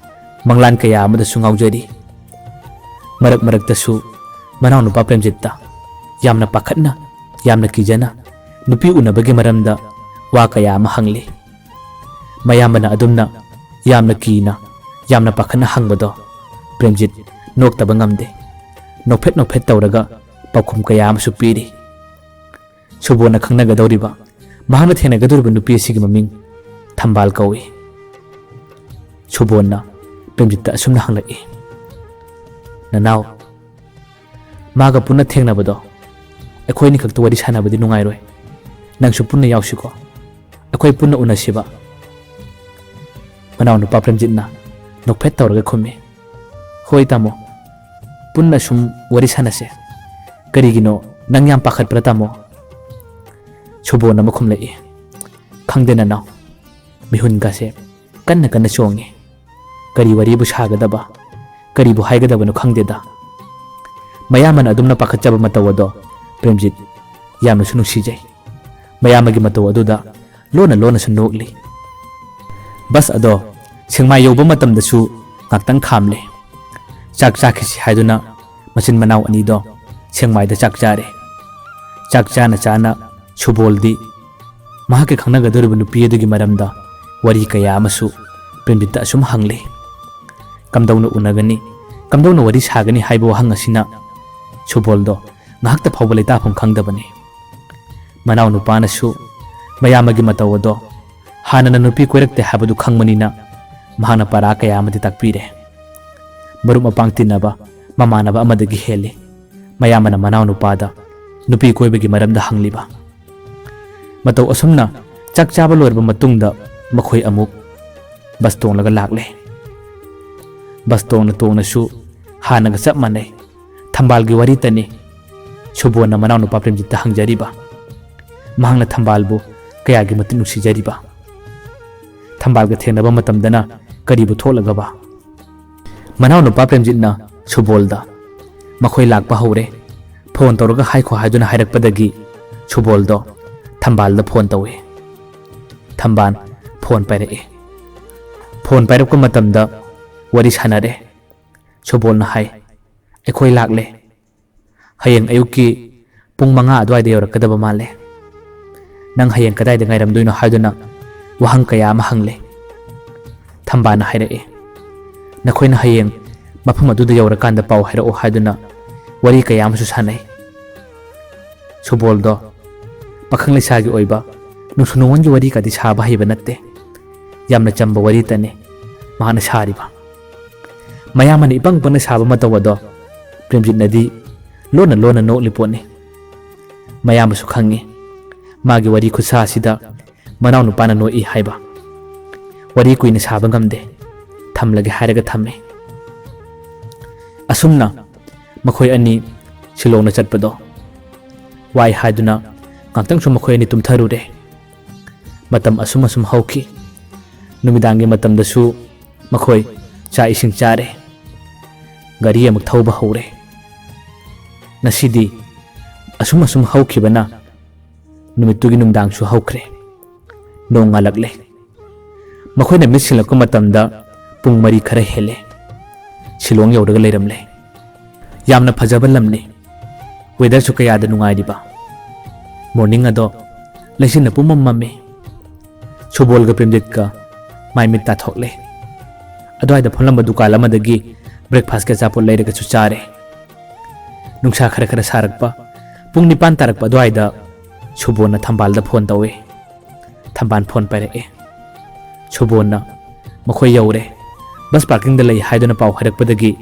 ꯃꯪꯂꯥꯟ ꯀꯌꯥ ꯑꯃꯗꯁꯨ ꯉꯥꯎꯖꯔꯤ꯫ ꯃꯔꯛ ꯃꯔꯛꯇꯁꯨ ꯃꯅꯥꯎꯅꯨꯄꯥ ꯄ꯭ꯔꯦꯝꯖꯤꯠꯇ ꯌꯥꯝꯅ ꯄꯥꯈꯠꯅ, ꯌꯥꯝꯅ ꯀꯤꯖꯅ ꯅꯨꯄꯤ ꯎꯅꯕꯒꯤ ꯃꯔꯝꯗ ꯋꯥ ꯀꯌꯥ ꯑꯃ ꯍꯪꯂꯤ꯫ ꯃꯌꯥꯝꯕꯅ ꯑꯗꯨꯝꯅ ꯌꯥꯝꯅ ꯀꯤꯅ, ꯌꯥꯝꯅ ꯄꯥꯈꯠꯅ ꯍꯪꯕꯗꯣ ꯄ꯭ꯔꯦꯝꯖꯤꯠ ꯅꯣꯛꯇꯕ ꯉꯝꯗꯦ꯫ ꯅꯣꯛꯐꯦꯠ ꯅꯣꯛꯐꯦꯠ ꯇꯧꯔꯒ ꯄꯥꯎꯈꯨꯝ ꯀꯌꯥ ꯑꯃꯁꯨ ꯄꯤꯔꯤ꯫ ꯁꯨꯕꯣꯟꯅ ꯈꯪꯅꯒꯗꯧꯔꯤꯕ, ꯃꯍꯥꯛꯅ ꯊꯦꯡꯅꯒꯗꯧꯔꯤꯕ ꯅꯨꯄꯤ ꯑꯁꯤꯒꯤ ꯃꯃꯤꯡ ꯊꯝꯕꯥꯜ ꯀꯧꯏ꯫ ꯁꯨꯕꯣꯟꯅ ꯄ꯭ꯔꯦꯝꯖꯤꯠꯇ ꯑꯁꯨꯝꯅ ꯍꯪꯂꯛꯏ, "ꯅꯅꯥꯎ, ꯃꯥꯒ ꯄꯨꯟꯅ ꯊꯦꯡꯅꯕꯗꯣ ꯑꯩꯈꯣꯏ ꯑꯅꯤꯈꯛꯇ ꯋꯥꯔꯤ ꯁꯥꯟꯅꯕꯗꯤ ꯅꯨꯡꯉꯥꯏꯔꯣꯏ꯫ ꯅꯪꯁꯨ ꯄꯨꯟꯅ ꯌꯥꯎꯁꯤꯀꯣ꯫ ꯑꯩꯈꯣꯏ ꯄꯨꯟꯅ ꯎꯅꯁꯤꯕ?" ꯃꯅꯥꯎꯅꯨꯄꯥ ꯄ꯭ꯔꯦꯝꯖꯤꯠꯅ ꯅꯣꯛꯐꯦꯠ ꯇꯧꯔꯒ ꯈꯨꯝꯃꯤ, "ꯍꯣꯏ ꯇꯥꯃꯣ, ꯄꯨꯟꯅ ꯁꯨꯝ ꯋꯥꯔꯤ ꯁꯥꯟꯅꯁꯦ꯫ ꯀꯔꯤꯒꯤꯅꯣ, ꯅꯪ ꯌꯥꯝ ꯄꯥꯈꯠꯄ꯭ꯔꯥ ꯇꯥꯃꯣ?" ꯁꯨꯕꯣꯟ ꯑꯃ ꯈꯨꯝꯂꯛꯏ, "ꯈꯪꯗꯦ ꯅꯅꯥꯎ, ꯃꯤꯍꯨꯟꯒꯁꯦ ꯀꯟꯅ ꯀꯟꯅ ꯆꯣꯡꯉꯤ꯫ ꯀꯔꯤ ꯋꯥꯔꯤꯕꯨ ꯁꯥꯒꯗꯕ, ꯀꯔꯤꯕꯨ ꯍꯥꯏꯒꯗꯕꯅꯣ ꯈꯪꯗꯦꯗ꯫" ꯃꯌꯥꯝꯕꯅ ꯑꯗꯨꯝꯅ ꯄꯥꯈꯠꯆꯕ ꯃꯇꯧ ꯑꯗꯣ ꯄ꯭ꯔꯦꯝꯖꯤꯠ ꯌꯥꯝꯅꯁꯨ ꯅꯨꯡꯁꯤꯖꯩ꯫ ꯃꯌꯥꯝꯕꯒꯤ ꯃꯇꯧ ꯑꯗꯨꯗ ꯂꯣꯟꯅ ꯂꯣꯟꯅꯁꯨ ꯅꯣꯛꯂꯤ꯫ ꯕꯁ ꯑꯗꯣ ꯁꯦꯛꯃꯥꯏ ꯌꯧꯕ ꯃꯇꯝꯗꯁꯨ ꯉꯥꯛꯇꯪ ꯈꯥꯝꯂꯦ꯫ ꯆꯥꯛ ꯆꯥꯈꯤꯁꯤ ꯍꯥꯏꯗꯨꯅ ꯃꯆꯤꯟ ꯃꯅꯥꯎ ꯑꯅꯤꯗꯣ ꯁꯦꯛꯃꯥꯏꯗ ꯆꯥꯛ ꯆꯥꯔꯦ꯫ ꯆꯥꯛ ꯆꯥꯅ ꯆꯥꯅ ꯁꯨꯕꯣꯜꯗꯤ ꯃꯍꯥꯛꯀꯤ ꯈꯪꯅꯒꯗꯧꯔꯤꯕ ꯅꯨꯄꯤ ꯑꯗꯨꯒꯤ ꯃꯔꯝꯗ ꯋꯥꯔꯤ ꯀꯌꯥ ꯑꯃꯁꯨ ꯄ꯭ꯔꯦꯝꯖꯤꯠꯇ ꯑꯁꯨꯝ ꯍꯪꯂꯤ꯫ ꯀꯝꯗꯧꯅ ꯎꯅꯒꯅꯤ, ꯀꯝꯗꯧꯅ ꯋꯥꯔꯤ ꯁꯥꯒꯅꯤ ꯍꯥꯏꯕ ꯋꯥꯍꯪ ꯑꯁꯤꯅ ꯁꯨꯕꯣꯜꯗꯣ ꯉꯥꯏꯍꯥꯛꯇ ꯐꯥꯎꯕ ꯂꯩꯇꯥꯐꯝ ꯈꯪꯗꯕꯅꯤ꯫ ꯃꯅꯥꯎ ꯅꯨꯄꯥꯅꯁꯨ ꯃꯌꯥꯝꯕꯒꯤ ꯃꯇꯧ ꯑꯗꯣ ꯍꯥꯟꯅꯅ ꯅꯨꯄꯤ ꯀꯣꯏꯔꯛꯇꯦ ꯍꯥꯏꯕꯗꯨ ꯈꯪꯕꯅꯤꯅ ꯃꯍꯥꯛꯅ ꯄꯔꯥ ꯀꯌꯥ ꯑꯃꯗꯤ ꯇꯥꯛꯄꯤꯔꯦ꯫ ꯃꯔꯨꯞ ꯃꯄꯥꯡ ꯇꯤꯟꯅꯕ ꯃꯃꯥꯟꯅꯕ ꯑꯃꯗꯒꯤ ꯍꯦꯜꯂꯤ ꯃꯌꯥꯝꯕꯅ ꯃꯅꯥꯎ ꯅꯨꯄꯥꯗ ꯅꯨꯄꯤ ꯀꯣꯏꯕꯒꯤ ꯃꯔꯝꯗ ꯍꯪꯂꯤꯕ꯫ ꯃꯇꯧ ꯑꯁꯨꯝꯅ ꯆꯥꯛ ꯆꯥꯕ ꯂꯣꯏꯔꯕ ꯃꯇꯨꯡꯗ ꯃꯈꯣꯏ ꯑꯃꯨꯛ ꯕꯁ ꯇꯣꯡꯂꯒ ꯂꯥꯛꯂꯦ꯫ ꯕꯁ ꯇꯣꯡꯅ ꯇꯣꯡꯅꯁꯨ ꯍꯥꯟꯅꯒ ꯆꯞ ꯃꯥꯟꯅꯩ꯫ ꯊꯝꯕꯥꯜꯒꯤ ꯋꯥꯔꯤꯇꯅꯤ ꯁꯨꯕꯣꯟꯅ ꯃꯅꯥꯎꯅꯨꯄꯥ ꯄ꯭ꯔꯦꯝꯖꯤꯠꯇ ꯍꯪꯖꯔꯤꯕ꯫ ꯃꯍꯥꯛꯅ ꯊꯝꯕꯥꯜꯕꯨ ꯀꯌꯥꯒꯤ ꯃꯇꯤꯛ ꯅꯨꯡꯁꯤꯖꯔꯤꯕ꯫ ꯊꯝꯕꯥꯜꯒ ꯊꯦꯡꯅꯕ ꯃꯇꯝꯗꯅ ꯀꯔꯤꯕꯨ ꯊꯣꯛꯂꯒꯕ? ꯃꯅꯥꯎꯅꯨꯄꯥ ꯄ꯭ꯔꯦꯝꯖꯤꯠꯅ ꯁꯨꯕꯣꯜꯗ, "ꯃꯈꯣꯏ ꯂꯥꯛꯄ ꯍꯧꯔꯦ, ꯐꯣꯟ ꯇꯧꯔꯒ ꯍꯥꯏꯈꯣ" ꯍꯥꯏꯗꯨꯅ ꯍꯥꯏꯔꯛꯄꯗꯒꯤ ꯁꯨꯕꯣꯜꯗꯣ ꯊꯝꯕꯥꯜꯗ ꯐꯣꯟ ꯇꯧꯏ꯫ ꯊꯝꯕꯥꯜ ꯐꯣꯟ ꯄꯥꯏꯔꯛꯏ꯫ ꯐꯣꯟ ꯄꯥꯏꯔꯛꯄ ꯃꯇꯝꯗ ꯋꯥꯔꯤ ꯁꯥꯟꯅꯔꯦ꯫ ꯁꯨꯕꯣꯜꯅ ꯍꯥꯏ, "ꯑꯩꯈꯣꯏ ꯂꯥꯛꯂꯦ꯫ ꯍꯌꯦꯡ ꯑꯌꯨꯛꯀꯤ ꯄꯨꯡ ꯃꯉꯥ ꯑꯗꯨꯋꯥꯏꯗ ꯌꯧꯔꯛꯀꯗꯕ ꯃꯥꯜꯂꯦ꯫ ꯅꯪ ꯍꯌꯦꯡ ꯀꯗꯥꯏꯗ ꯉꯥꯏꯔꯝꯗꯣꯏꯅꯣ?" ꯍꯥꯏꯗꯨꯅ ꯋꯥꯍꯪ ꯀꯌꯥ ꯑꯃ ꯍꯪꯂꯦ꯫ ꯊꯝꯕꯥꯜꯅ ꯍꯥꯏꯔꯛꯏ, "ꯅꯈꯣꯏꯅ ꯍꯌꯦꯡ ꯃꯐꯝ ꯑꯗꯨꯗ ꯌꯧꯔꯀꯥꯟꯗ ꯄꯥꯎ ꯍꯥꯏꯔꯛꯑꯣ" ꯍꯥꯏꯗꯨꯅ ꯋꯥꯔꯤ ꯀꯌꯥ ꯑꯃꯁꯨ ꯁꯥꯟꯅꯩ꯫ ꯁꯨꯕꯣꯜꯗꯣ ꯄꯥꯈꯪ ꯂꯩꯁꯥꯒꯤ ꯑꯣꯏꯕ ꯅꯨꯡꯁꯨ ꯅꯨꯡꯉꯣꯟꯒꯤ ꯋꯥꯔꯤꯒꯗꯤ ꯁꯥꯕ ꯍꯩꯕ ꯅꯠꯇꯦ꯫ ꯌꯥꯝꯅ ꯆꯝꯕ ꯋꯥꯔꯤꯇꯅꯤ ꯃꯍꯥꯛꯅ ꯁꯥꯔꯤꯕ꯫ ꯃꯌꯥꯝꯕꯅ ꯏꯄꯪ ꯄꯪꯅ ꯁꯥꯕ ꯃꯇꯧ ꯑꯗꯣ ꯄ꯭ꯔꯦꯝꯖꯤꯠꯅꯗꯤ ꯂꯣꯟꯅ ꯂꯣꯟꯅ ꯅꯣꯛꯂꯤ ꯄꯣꯠꯅꯤ꯫ ꯃꯌꯥꯝꯕꯁꯨ ꯈꯪꯉꯤ ꯃꯥꯒꯤ ꯋꯥꯔꯤ ꯈꯨꯠꯁꯥ ꯑꯁꯤꯗ ꯃꯅꯥꯎꯅꯨꯄꯥꯅ ꯅꯣꯛꯏ ꯍꯥꯏꯕ꯫ ꯋꯥꯔꯤ ꯀꯨꯏꯅ ꯁꯥꯕ ꯉꯝꯗꯦ, ꯊꯝꯂꯒꯦ ꯍꯥꯏꯔꯒ ꯊꯝꯃꯤ꯫ ꯑꯁꯨꯝꯅ ꯃꯈꯣꯏ ꯑꯅꯤ ꯁꯤꯂꯣꯡꯗ ꯆꯠꯄꯗꯣ ꯋꯥꯏ ꯍꯥꯏꯗꯨꯅ ꯉꯥꯛꯇꯪꯁꯨ ꯃꯈꯣꯏ ꯑꯅꯤ ꯇꯨꯝꯊꯔꯨꯔꯦ꯫ ꯃꯇꯝ ꯑꯁꯨꯝ ꯑꯁꯨꯝ ꯍꯧꯈꯤ꯫ ꯅꯨꯃꯤꯗꯥꯡꯒꯤ ꯃꯇꯝꯗꯁꯨ ꯃꯈꯣꯏ ꯆꯥꯛ ꯏꯁꯤꯡ ꯆꯥꯔꯦ꯫ ꯒꯥꯔꯤ ꯑꯃꯨꯛ ꯊꯧꯕ ꯍꯧꯔꯦ꯫ ꯉꯁꯤꯗꯤ ꯑꯁꯨꯝ ꯑꯁꯨꯝ ꯍꯧꯈꯤꯕꯅ ꯅꯨꯃꯤꯠꯇꯨꯒꯤ ꯅꯨꯡꯗꯥꯡꯁꯨ ꯍꯧꯈ꯭ꯔꯦ꯫ ꯅꯣꯡ ꯉꯥꯜꯂꯛꯂꯦ꯫ ꯃꯈꯣꯏꯅ ꯃꯤꯠ ꯁꯤꯡꯂꯛꯄ ꯃꯇꯝꯗ ꯄꯨꯡ ꯃꯔꯤ ꯈꯔ ꯍꯦꯜꯂꯦ꯫ ꯁꯤꯂꯣꯡ ꯌꯧꯔꯒ ꯂꯩꯔꯝꯂꯦ꯫ ꯌꯥꯝꯅ ꯐꯖꯕ ꯂꯝꯅꯤ꯫ ꯋꯦꯗꯔꯁꯨ ꯀꯌꯥꯗ ꯅꯨꯡꯉꯥꯏꯔꯤꯕ꯫ ꯃꯣꯔꯅꯤꯡ ꯑꯗꯣ ꯂꯩꯆꯤꯟꯅ ꯄꯨꯝꯃꯝ ꯃꯝꯃꯤ꯫ ꯁꯨꯕꯣꯜꯒ ꯄ꯭ꯔꯦꯝꯖꯤꯠꯀ ꯃꯥꯏ ꯃꯤꯠ ꯇꯥꯊꯣꯛꯂꯦ꯫ ꯑꯗꯨꯋꯥꯏꯗ ꯐꯝꯂꯝꯕ ꯗꯨꯀꯥꯟ ꯑꯃꯗꯒꯤ ꯕ꯭ꯔꯦꯛꯐꯥꯁꯀꯤ ꯑꯆꯥꯄꯣꯠ ꯂꯩꯔꯒꯁꯨ ꯆꯥꯔꯦ꯫ ꯅꯨꯡꯁꯥ ꯈꯔ ꯈꯔ ꯁꯥꯔꯛꯄ, ꯄꯨꯡ ꯅꯤꯄꯥꯟ ꯇꯥꯔꯛꯄ ꯑꯗꯨꯋꯥꯏꯗ ꯁꯨꯕꯣꯜꯅ ꯊꯝꯕꯥꯜꯗ ꯐꯣꯟ ꯇꯧꯏ꯫ ꯊꯝꯕꯥꯜ ꯐꯣꯟ ꯄꯥꯏꯔꯛꯑꯦ꯫ ꯁꯨꯕꯣꯜꯅ ꯃꯈꯣꯏ ꯌꯧꯔꯦ, ꯕꯁ ꯄꯥꯔꯀꯤꯡꯗ ꯂꯩ ꯍꯥꯏꯗꯨꯅ ꯄꯥꯎ ꯍꯥꯏꯔꯛꯄꯗꯒꯤ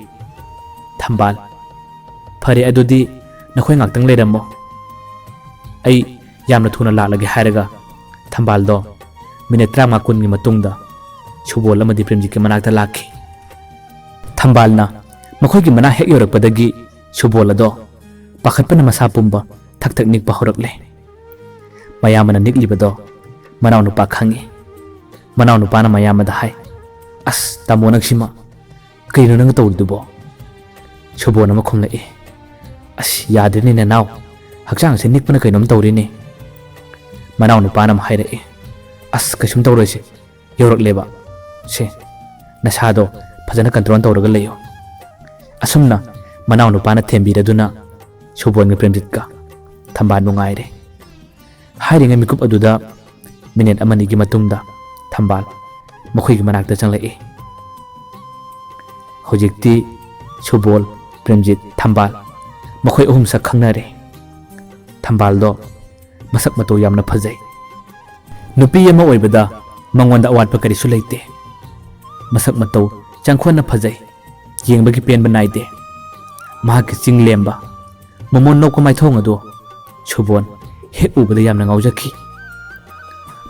ꯊꯝꯕꯥꯜ, "ꯐꯔꯦ, ꯑꯗꯨꯗꯤ ꯅꯈꯣꯏ ꯉꯥꯛꯇꯪ ꯂꯩꯔꯝꯃꯣ, ꯑꯩ ꯌꯥꯝꯅ ꯊꯨꯅ ꯂꯥꯛꯂꯒꯦ" ꯍꯥꯏꯔꯒ ꯊꯝꯕꯥꯜꯗꯣ ꯃꯤꯅꯤꯠ ꯇꯔꯥꯃꯉꯥ ꯀꯨꯟꯒꯤ ꯃꯇꯨꯡꯗ ꯁꯨꯕꯣꯜ ꯑꯃꯗꯤ ꯄ꯭ꯔꯦꯝꯖꯤꯠꯀꯤ ꯃꯅꯥꯛꯇ ꯂꯥꯛꯈꯤ꯫ ꯊꯝꯕꯥꯜꯅ ꯃꯈꯣꯏꯒꯤ ꯃꯅꯥꯛ ꯍꯦꯛ ꯌꯧꯔꯛꯄꯗꯒꯤ ꯁꯨꯕꯣꯜ ꯑꯗꯣ ꯄꯥꯈꯠꯄꯅ ꯃꯁꯥ ꯄꯨꯝꯕ ꯊꯛ ꯊꯛ ꯅꯤꯛꯄ ꯍꯧꯔꯛꯂꯦ꯫ ꯃꯌꯥꯝꯕꯅ ꯅꯤꯛꯂꯤꯕꯗꯣ ꯃꯅꯥꯎꯅꯨꯄꯥ ꯈꯪꯏ꯫ ꯃꯅꯥꯎꯅꯨꯄꯥꯅ ꯃꯌꯥꯝꯕꯗ ꯍꯥꯏ, "ꯑꯁ, ꯇꯥꯃꯣ, ꯅꯪꯁꯤꯃ ꯀꯩꯅꯣ ꯅꯪ ꯇꯧꯔꯤꯗꯨꯕꯣ?" ꯁꯨꯕꯣꯟ ꯑꯃ ꯈꯨꯝꯂꯛꯏ꯫ "ꯑꯁ, ꯌꯥꯗ꯭ꯔꯦꯅꯦ ꯅꯅꯥꯎ, ꯍꯛꯆꯥꯡꯁꯦ ꯅꯤꯛꯄꯅ ꯀꯩꯅꯣꯝ ꯇꯧꯔꯤꯅꯦ꯫" ꯃꯅꯥꯎ ꯅꯨꯄꯥꯅ ꯑꯃ ꯍꯥꯏꯔꯛꯏ꯫ "ꯑꯁ, ꯀꯩꯁꯨꯝ ꯇꯧꯔꯣꯏꯁꯦ, ꯌꯧꯔꯛꯂꯦꯕ꯫ ꯁꯦ, ꯅꯁꯥꯗꯣ ꯐꯖꯅ ꯀꯟꯇ꯭ꯔꯣꯜ ꯇꯧꯔꯒ ꯂꯩꯌꯣ꯫" ꯑꯁꯨꯝꯅ ꯃꯅꯥꯎ ꯅꯨꯄꯥꯅ ꯊꯦꯝꯕꯤꯔꯗꯨꯅ ꯁꯨꯕꯣꯟꯒ ꯄ꯭ꯔꯦꯝꯖꯤꯠꯀ ꯊꯝꯕꯥꯜꯕꯨ ꯉꯥꯏꯔꯦ꯫ ꯍꯥꯏꯔꯤꯉꯩ ꯃꯤꯀꯨꯞ ꯑꯗꯨꯗ ꯃꯤꯅꯤꯠ ꯑꯃꯅꯤꯒꯤ ꯃꯇꯨꯡꯗ ꯊꯝꯕꯥꯜ ꯃꯈꯣꯏꯒꯤ ꯃꯅꯥꯛꯇ ꯆꯪꯂꯛꯏ꯫ ꯍꯧꯖꯤꯛꯇꯤ ꯁꯨꯕꯣꯜ, ꯄ꯭ꯔꯦꯝꯖꯤꯠ, ꯊꯝꯕꯥꯜ ꯃꯈꯣꯏ ꯑꯍꯨꯝ ꯁꯛ ꯈꯪꯅꯔꯦ꯫ ꯊꯝꯕꯥꯜꯗꯣ ꯃꯁꯛ ꯃꯇꯧ ꯌꯥꯝꯅ ꯐꯖꯩ꯫ ꯅꯨꯄꯤ ꯑꯃ ꯑꯣꯏꯕꯗ ꯃꯉꯣꯟꯗ ꯑꯋꯥꯠꯄ ꯀꯔꯤꯁꯨ ꯂꯩꯇꯦ꯫ ꯃꯁꯛ ꯃꯇꯧ ꯆꯪꯈꯣꯟꯅ ꯐꯖꯩ꯫ ꯌꯦꯡꯕꯒꯤ ꯄꯦꯟꯕ ꯅꯥꯏꯗꯦ꯫ ꯃꯍꯥꯛꯀꯤ ꯆꯤꯡ ꯂꯦꯝꯕ, ꯃꯃꯣꯟ ꯅꯣꯛꯄ ꯃꯥꯏꯊꯣꯡ ꯑꯗꯨ ꯁꯨꯕꯣꯟ ꯍꯦꯛ ꯎꯕꯗ ꯌꯥꯝꯅ ꯉꯥꯎꯖꯈꯤ꯫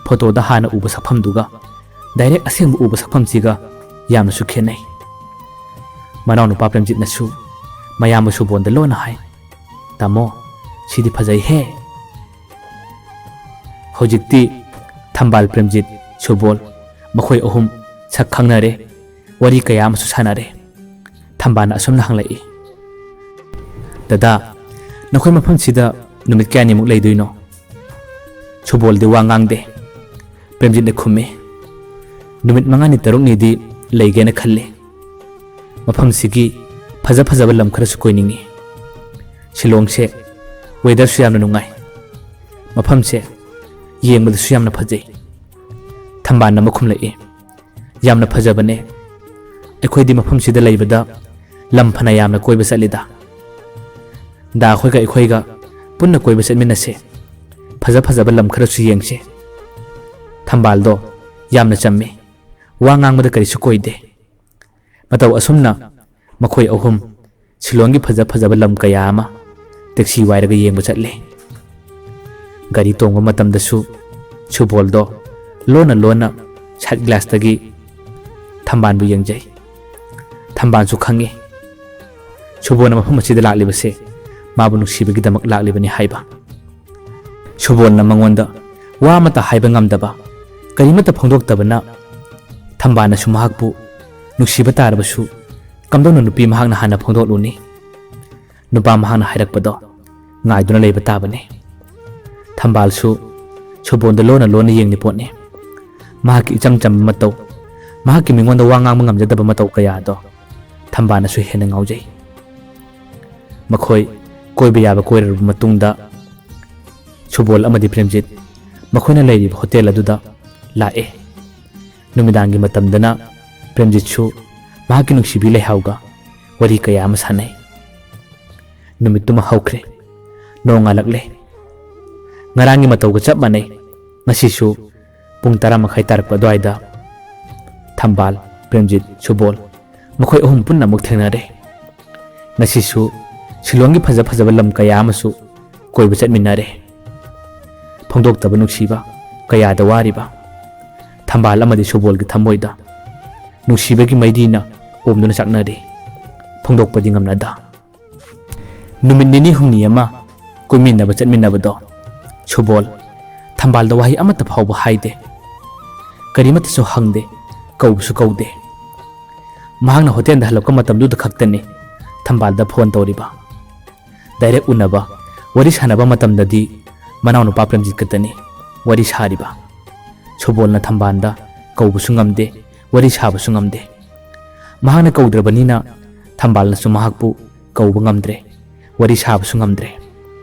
ꯐꯣꯇꯣꯗ ꯍꯥꯟꯅ ꯎꯕ ꯁꯛꯐꯝꯗꯨꯒ ꯗꯥꯏꯔꯦꯛ ꯑꯁꯦꯡꯕ ꯎꯕ ꯁꯛꯐꯝꯁꯤꯒ ꯌꯥꯝꯅꯁꯨ ꯈꯦꯠꯅꯩ꯫ ꯃꯅꯥꯎꯅꯨꯄꯥ ꯄ꯭ꯔꯦꯝꯖꯤꯠꯅꯁꯨ ꯃꯌꯥꯝꯕ ꯁꯨꯕꯣꯟꯗ ꯂꯣꯟꯅ ꯍꯥꯏ, "ꯇꯥꯃꯣ, ꯁꯤꯗꯤ ꯐꯖꯩꯍꯦ!" ꯍꯧꯖꯤꯛꯇꯤ ꯊꯝꯕꯥꯜ, ꯄ꯭ꯔꯦꯝꯖꯤꯠ, ꯁꯨꯕꯣꯜ ꯃꯈꯣꯏ ꯑꯍꯨꯝ ꯁꯛ ꯈꯪꯅꯔꯦ, ꯋꯥꯔꯤ ꯀꯌꯥ ꯑꯃꯁꯨ ꯁꯥꯟꯅꯔꯦ꯫ ꯊꯝꯕꯥꯜꯅ ꯑꯁꯨꯝꯅ ꯍꯪꯂꯛꯏ, "ꯗꯗꯥ, ꯅꯈꯣꯏ ꯃꯐꯝꯁꯤꯗ ꯅꯨꯃꯤꯠ ꯀꯌꯥꯅꯤꯃꯨꯛ ꯂꯩꯗꯣꯏꯅꯣ?" ꯁꯨꯕꯣꯜꯗꯤ ꯋꯥ ꯉꯥꯡꯗꯦ꯫ ꯄ꯭ꯔꯦꯝꯖꯤꯠꯅ ꯈꯨꯝꯃꯤ, "ꯅꯨꯃꯤꯠ ꯃꯉꯥꯅꯤ ꯇꯔꯨꯛꯅꯤꯗꯤ ꯂꯩꯒꯦꯅ ꯈꯜꯂꯤ꯫ ꯃꯐꯝꯁꯤꯒꯤ ꯐꯖ ꯐꯖꯕ ꯂꯝ ꯈꯔꯁꯨ ꯀꯣꯏꯅꯤꯡꯏ꯫ ꯁꯤꯂꯣꯡꯁꯦ ꯋꯦꯗꯔꯁꯨ ꯌꯥꯝꯅ ꯅꯨꯡꯉꯥꯏ꯫ ꯃꯐꯝꯁꯦ ꯌꯦꯡꯕꯗꯁꯨ ꯌꯥꯝꯅ ꯐꯖꯩ꯫" ꯊꯝꯕꯥꯜꯅ ꯑꯃ ꯈꯨꯝꯂꯛꯏ, "ꯌꯥꯝꯅ ꯐꯖꯕꯅꯦ꯫ ꯑꯩꯈꯣꯏꯗꯤ ꯃꯐꯝꯁꯤꯗ ꯂꯩꯕꯗ ꯂꯝ ꯐꯅ ꯌꯥꯝꯅ ꯀꯣꯏꯕ ꯆꯠꯂꯤꯗ꯫ ꯗꯥ ꯈꯣꯏꯒ ꯑꯩꯈꯣꯏꯒ ꯄꯨꯟꯅ ꯀꯣꯏꯕ ꯆꯠꯃꯤꯟꯅꯁꯦ꯫ ꯐꯖ ꯐꯖꯕ ꯂꯝ ꯈꯔꯁꯨ ꯌꯦꯡꯁꯦ꯫" ꯊꯝꯕꯥꯜꯗꯣ ꯌꯥꯝꯅ ꯆꯝꯃꯤ꯫ ꯋꯥ ꯉꯥꯡꯕꯗ ꯀꯔꯤꯁꯨ ꯀꯣꯏꯗꯦ꯫ ꯃꯇꯧ ꯑꯁꯨꯝꯅ ꯃꯈꯣꯏ ꯑꯍꯨꯝ ꯁꯤꯂꯣꯡꯒꯤ ꯐꯖ ꯐꯖꯕ ꯂꯝ ꯀꯌꯥ ꯑꯃ ꯇꯦꯛꯁꯤ ꯋꯥꯏꯔꯒ ꯌꯦꯡꯕ ꯆꯠꯂꯤ꯫ ꯒꯥꯔꯤ ꯇꯣꯡꯕ ꯃꯇꯝꯗꯁꯨ ꯁꯨꯕꯣꯜꯗꯣ ꯂꯣꯟꯅ ꯂꯣꯟꯅ ꯁꯥꯏꯠ ꯒ꯭ꯂꯥꯁꯇꯒꯤ ꯊꯝꯕꯥꯜꯕꯨ ꯌꯦꯡꯖꯩ꯫ ꯊꯝꯕꯥꯜꯁꯨ ꯈꯪꯏ ꯁꯨꯕꯣꯜꯅ ꯃꯐꯝ ꯑꯁꯤꯗ ꯂꯥꯛꯂꯤꯕꯁꯦ ꯃꯥꯕꯨ ꯅꯨꯡꯁꯤꯕꯒꯤꯗꯃꯛ ꯂꯥꯛꯂꯤꯕꯅꯤ ꯍꯥꯏꯕ꯫ ꯁꯨꯕꯣꯜꯅ ꯃꯉꯣꯟꯗ ꯋꯥ ꯑꯃꯠꯇ ꯍꯥꯏꯕ ꯉꯝꯗꯕ, ꯀꯔꯤꯃꯠꯇ ꯐꯣꯡꯗꯣꯛꯇꯕꯅ ꯊꯝꯕꯥꯜꯅꯁꯨ ꯃꯍꯥꯛꯄꯨ ꯅꯨꯡꯁꯤꯕ ꯇꯥꯔꯕꯁꯨ ꯀꯝꯗꯧꯅ ꯅꯨꯄꯤ ꯃꯍꯥꯛꯅ ꯍꯥꯟꯅ ꯐꯣꯡꯗꯣꯛꯂꯨꯅꯤ? ꯅꯨꯄꯥ ꯃꯍꯥꯛꯅ ꯍꯥꯏꯔꯛꯄꯗꯣ ꯉꯥꯏꯗꯨꯅ ꯂꯩꯕ ꯇꯥꯕꯅꯤ꯫ ꯊꯝꯕꯥꯜꯁꯨ ꯁꯨꯕꯣꯜꯗ ꯂꯣꯟꯅ ꯂꯣꯟꯅ ꯌꯦꯡꯂꯤ ꯄꯣꯠꯅꯤ꯫ ꯃꯍꯥꯛꯀꯤ ꯏꯆꯝ ꯆꯝꯕ ꯃꯇꯧ, ꯃꯍꯥꯛꯀꯤ ꯃꯤꯉꯣꯟꯗ ꯋꯥ ꯉꯥꯡꯕ ꯉꯝꯖꯗꯕ ꯃꯇꯧ ꯀꯌꯥ ꯑꯗꯣ ꯊꯝꯕꯥꯜꯅꯁꯨ ꯍꯦꯟꯅ ꯉꯥꯎꯖꯩ꯫ ꯃꯈꯣꯏ ꯀꯣꯏꯕ ꯌꯥꯕ ꯀꯣꯏꯔꯨꯔꯕ ꯃꯇꯨꯡꯗ ꯁꯨꯕꯣꯜ ꯑꯃꯗꯤ ꯄ꯭ꯔꯦꯝꯖꯤꯠ ꯃꯈꯣꯏꯅ ꯂꯩꯔꯤꯕ ꯍꯣꯇꯦꯜ ꯑꯗꯨꯗ ꯂꯥꯛꯑꯦ꯫ ꯅꯨꯃꯤꯗꯥꯡꯒꯤ ꯃꯇꯝꯗꯅ ꯄ꯭ꯔꯦꯝꯖꯤꯠꯁꯨ ꯃꯍꯥꯛꯀꯤ ꯅꯨꯡꯁꯤꯕꯤ ꯂꯩꯍꯥꯎꯒ ꯋꯥꯔꯤ ꯀꯌꯥ ꯑꯃ ꯁꯥꯟꯅꯩ꯫ ꯅꯨꯃꯤꯠꯇꯨꯃ ꯍꯧꯈ꯭ꯔꯦ꯫ ꯅꯣꯡꯉꯥꯜꯂꯛꯂꯦ꯫ ꯉꯔꯥꯡꯒꯤ ꯃꯇꯧꯒ ꯆꯞ ꯃꯥꯟꯅꯩ꯫ ꯉꯁꯤꯁꯨ ꯄꯨꯡ ꯇꯔꯥ ꯃꯈꯥꯏ ꯇꯥꯔꯛꯄ ꯑꯗꯨꯋꯥꯏꯗ ꯊꯝꯕꯥꯜ, ꯄ꯭ꯔꯦꯝꯖꯤꯠ, ꯁꯨꯕꯣꯜ ꯃꯈꯣꯏ ꯑꯍꯨꯝ ꯄꯨꯟꯅ ꯑꯃꯨꯛ ꯊꯦꯡꯅꯔꯦ꯫ ꯉꯁꯤꯁꯨ ꯁꯤꯂꯣꯡꯒꯤ ꯐꯖ ꯐꯖꯕ ꯂꯝ ꯀꯌꯥ ꯑꯃꯁꯨ ꯀꯣꯏꯕ ꯆꯠꯃꯤꯟꯅꯔꯦ꯫ ꯐꯣꯡꯗꯣꯛꯇꯕ ꯅꯨꯡꯁꯤꯕ ꯀꯌꯥꯗ ꯋꯥꯔꯤꯕ ꯊꯝꯕꯥꯜ ꯑꯃꯗꯤ ꯁꯨꯕꯣꯜꯒꯤ ꯊꯃꯣꯏꯗ ꯅꯨꯡꯁꯤꯕꯒꯤ ꯃꯩꯗꯤꯅ ꯑꯣꯝꯗꯨꯅ ꯆꯥꯛꯅꯔꯤ꯫ ꯐꯣꯡꯗꯣꯛꯄꯗꯤ ꯉꯝꯅꯗ꯫ ꯅꯨꯃꯤꯠ ꯅꯤꯅꯤ ꯍꯨꯝꯅꯤ ꯑꯃ ꯀꯣꯏꯃꯤꯟꯅꯕ ꯆꯠꯃꯤꯟꯅꯕꯗꯣ ꯁꯨꯕꯣꯜ ꯊꯝꯕꯥꯜꯗ ꯋꯥꯍꯩ ꯑꯃꯠꯇ ꯐꯥꯎꯕ ꯍꯥꯏꯗꯦ꯫ ꯀꯔꯤꯃꯠꯇꯁꯨ ꯍꯪꯗꯦ, ꯀꯧꯕꯁꯨ ꯀꯧꯗꯦ꯫ ꯃꯍꯥꯛꯅ ꯍꯣꯇꯦꯜꯗ ꯍꯜꯂꯛꯄ ꯃꯇꯝꯗꯨꯗ ꯈꯛꯇꯅꯤ ꯊꯝꯕꯥꯜꯗ ꯐꯣꯟ ꯇꯧꯔꯤꯕ꯫ ꯗꯥꯏꯔꯦꯛ ꯎꯅꯕ, ꯋꯥꯔꯤ ꯁꯥꯟꯅꯕ ꯃꯇꯝꯗꯗꯤ ꯃꯅꯥꯎꯅꯨꯄꯥ ꯄ꯭ꯔꯦꯝꯖꯤꯠ ꯈꯛꯇꯅꯤ ꯋꯥꯔꯤ ꯁꯥꯔꯤꯕ꯫ ꯁꯨꯕꯣꯜꯅ ꯊꯝꯕꯥꯜꯗ ꯀꯧꯕꯁꯨ ꯉꯝꯗꯦ, ꯋꯥꯔꯤ ꯁꯥꯕꯁꯨ ꯉꯝꯗꯦ꯫ ꯃꯍꯥꯛꯅ ꯀꯧꯗ꯭ꯔꯕꯅꯤꯅ ꯊꯝꯕꯥꯜꯅꯁꯨ ꯃꯍꯥꯛꯄꯨ ꯀꯧꯕ ꯉꯝꯗ꯭ꯔꯦ, ꯋꯥꯔꯤ ꯁꯥꯕꯁꯨ ꯉꯝꯗ꯭ꯔꯦ꯫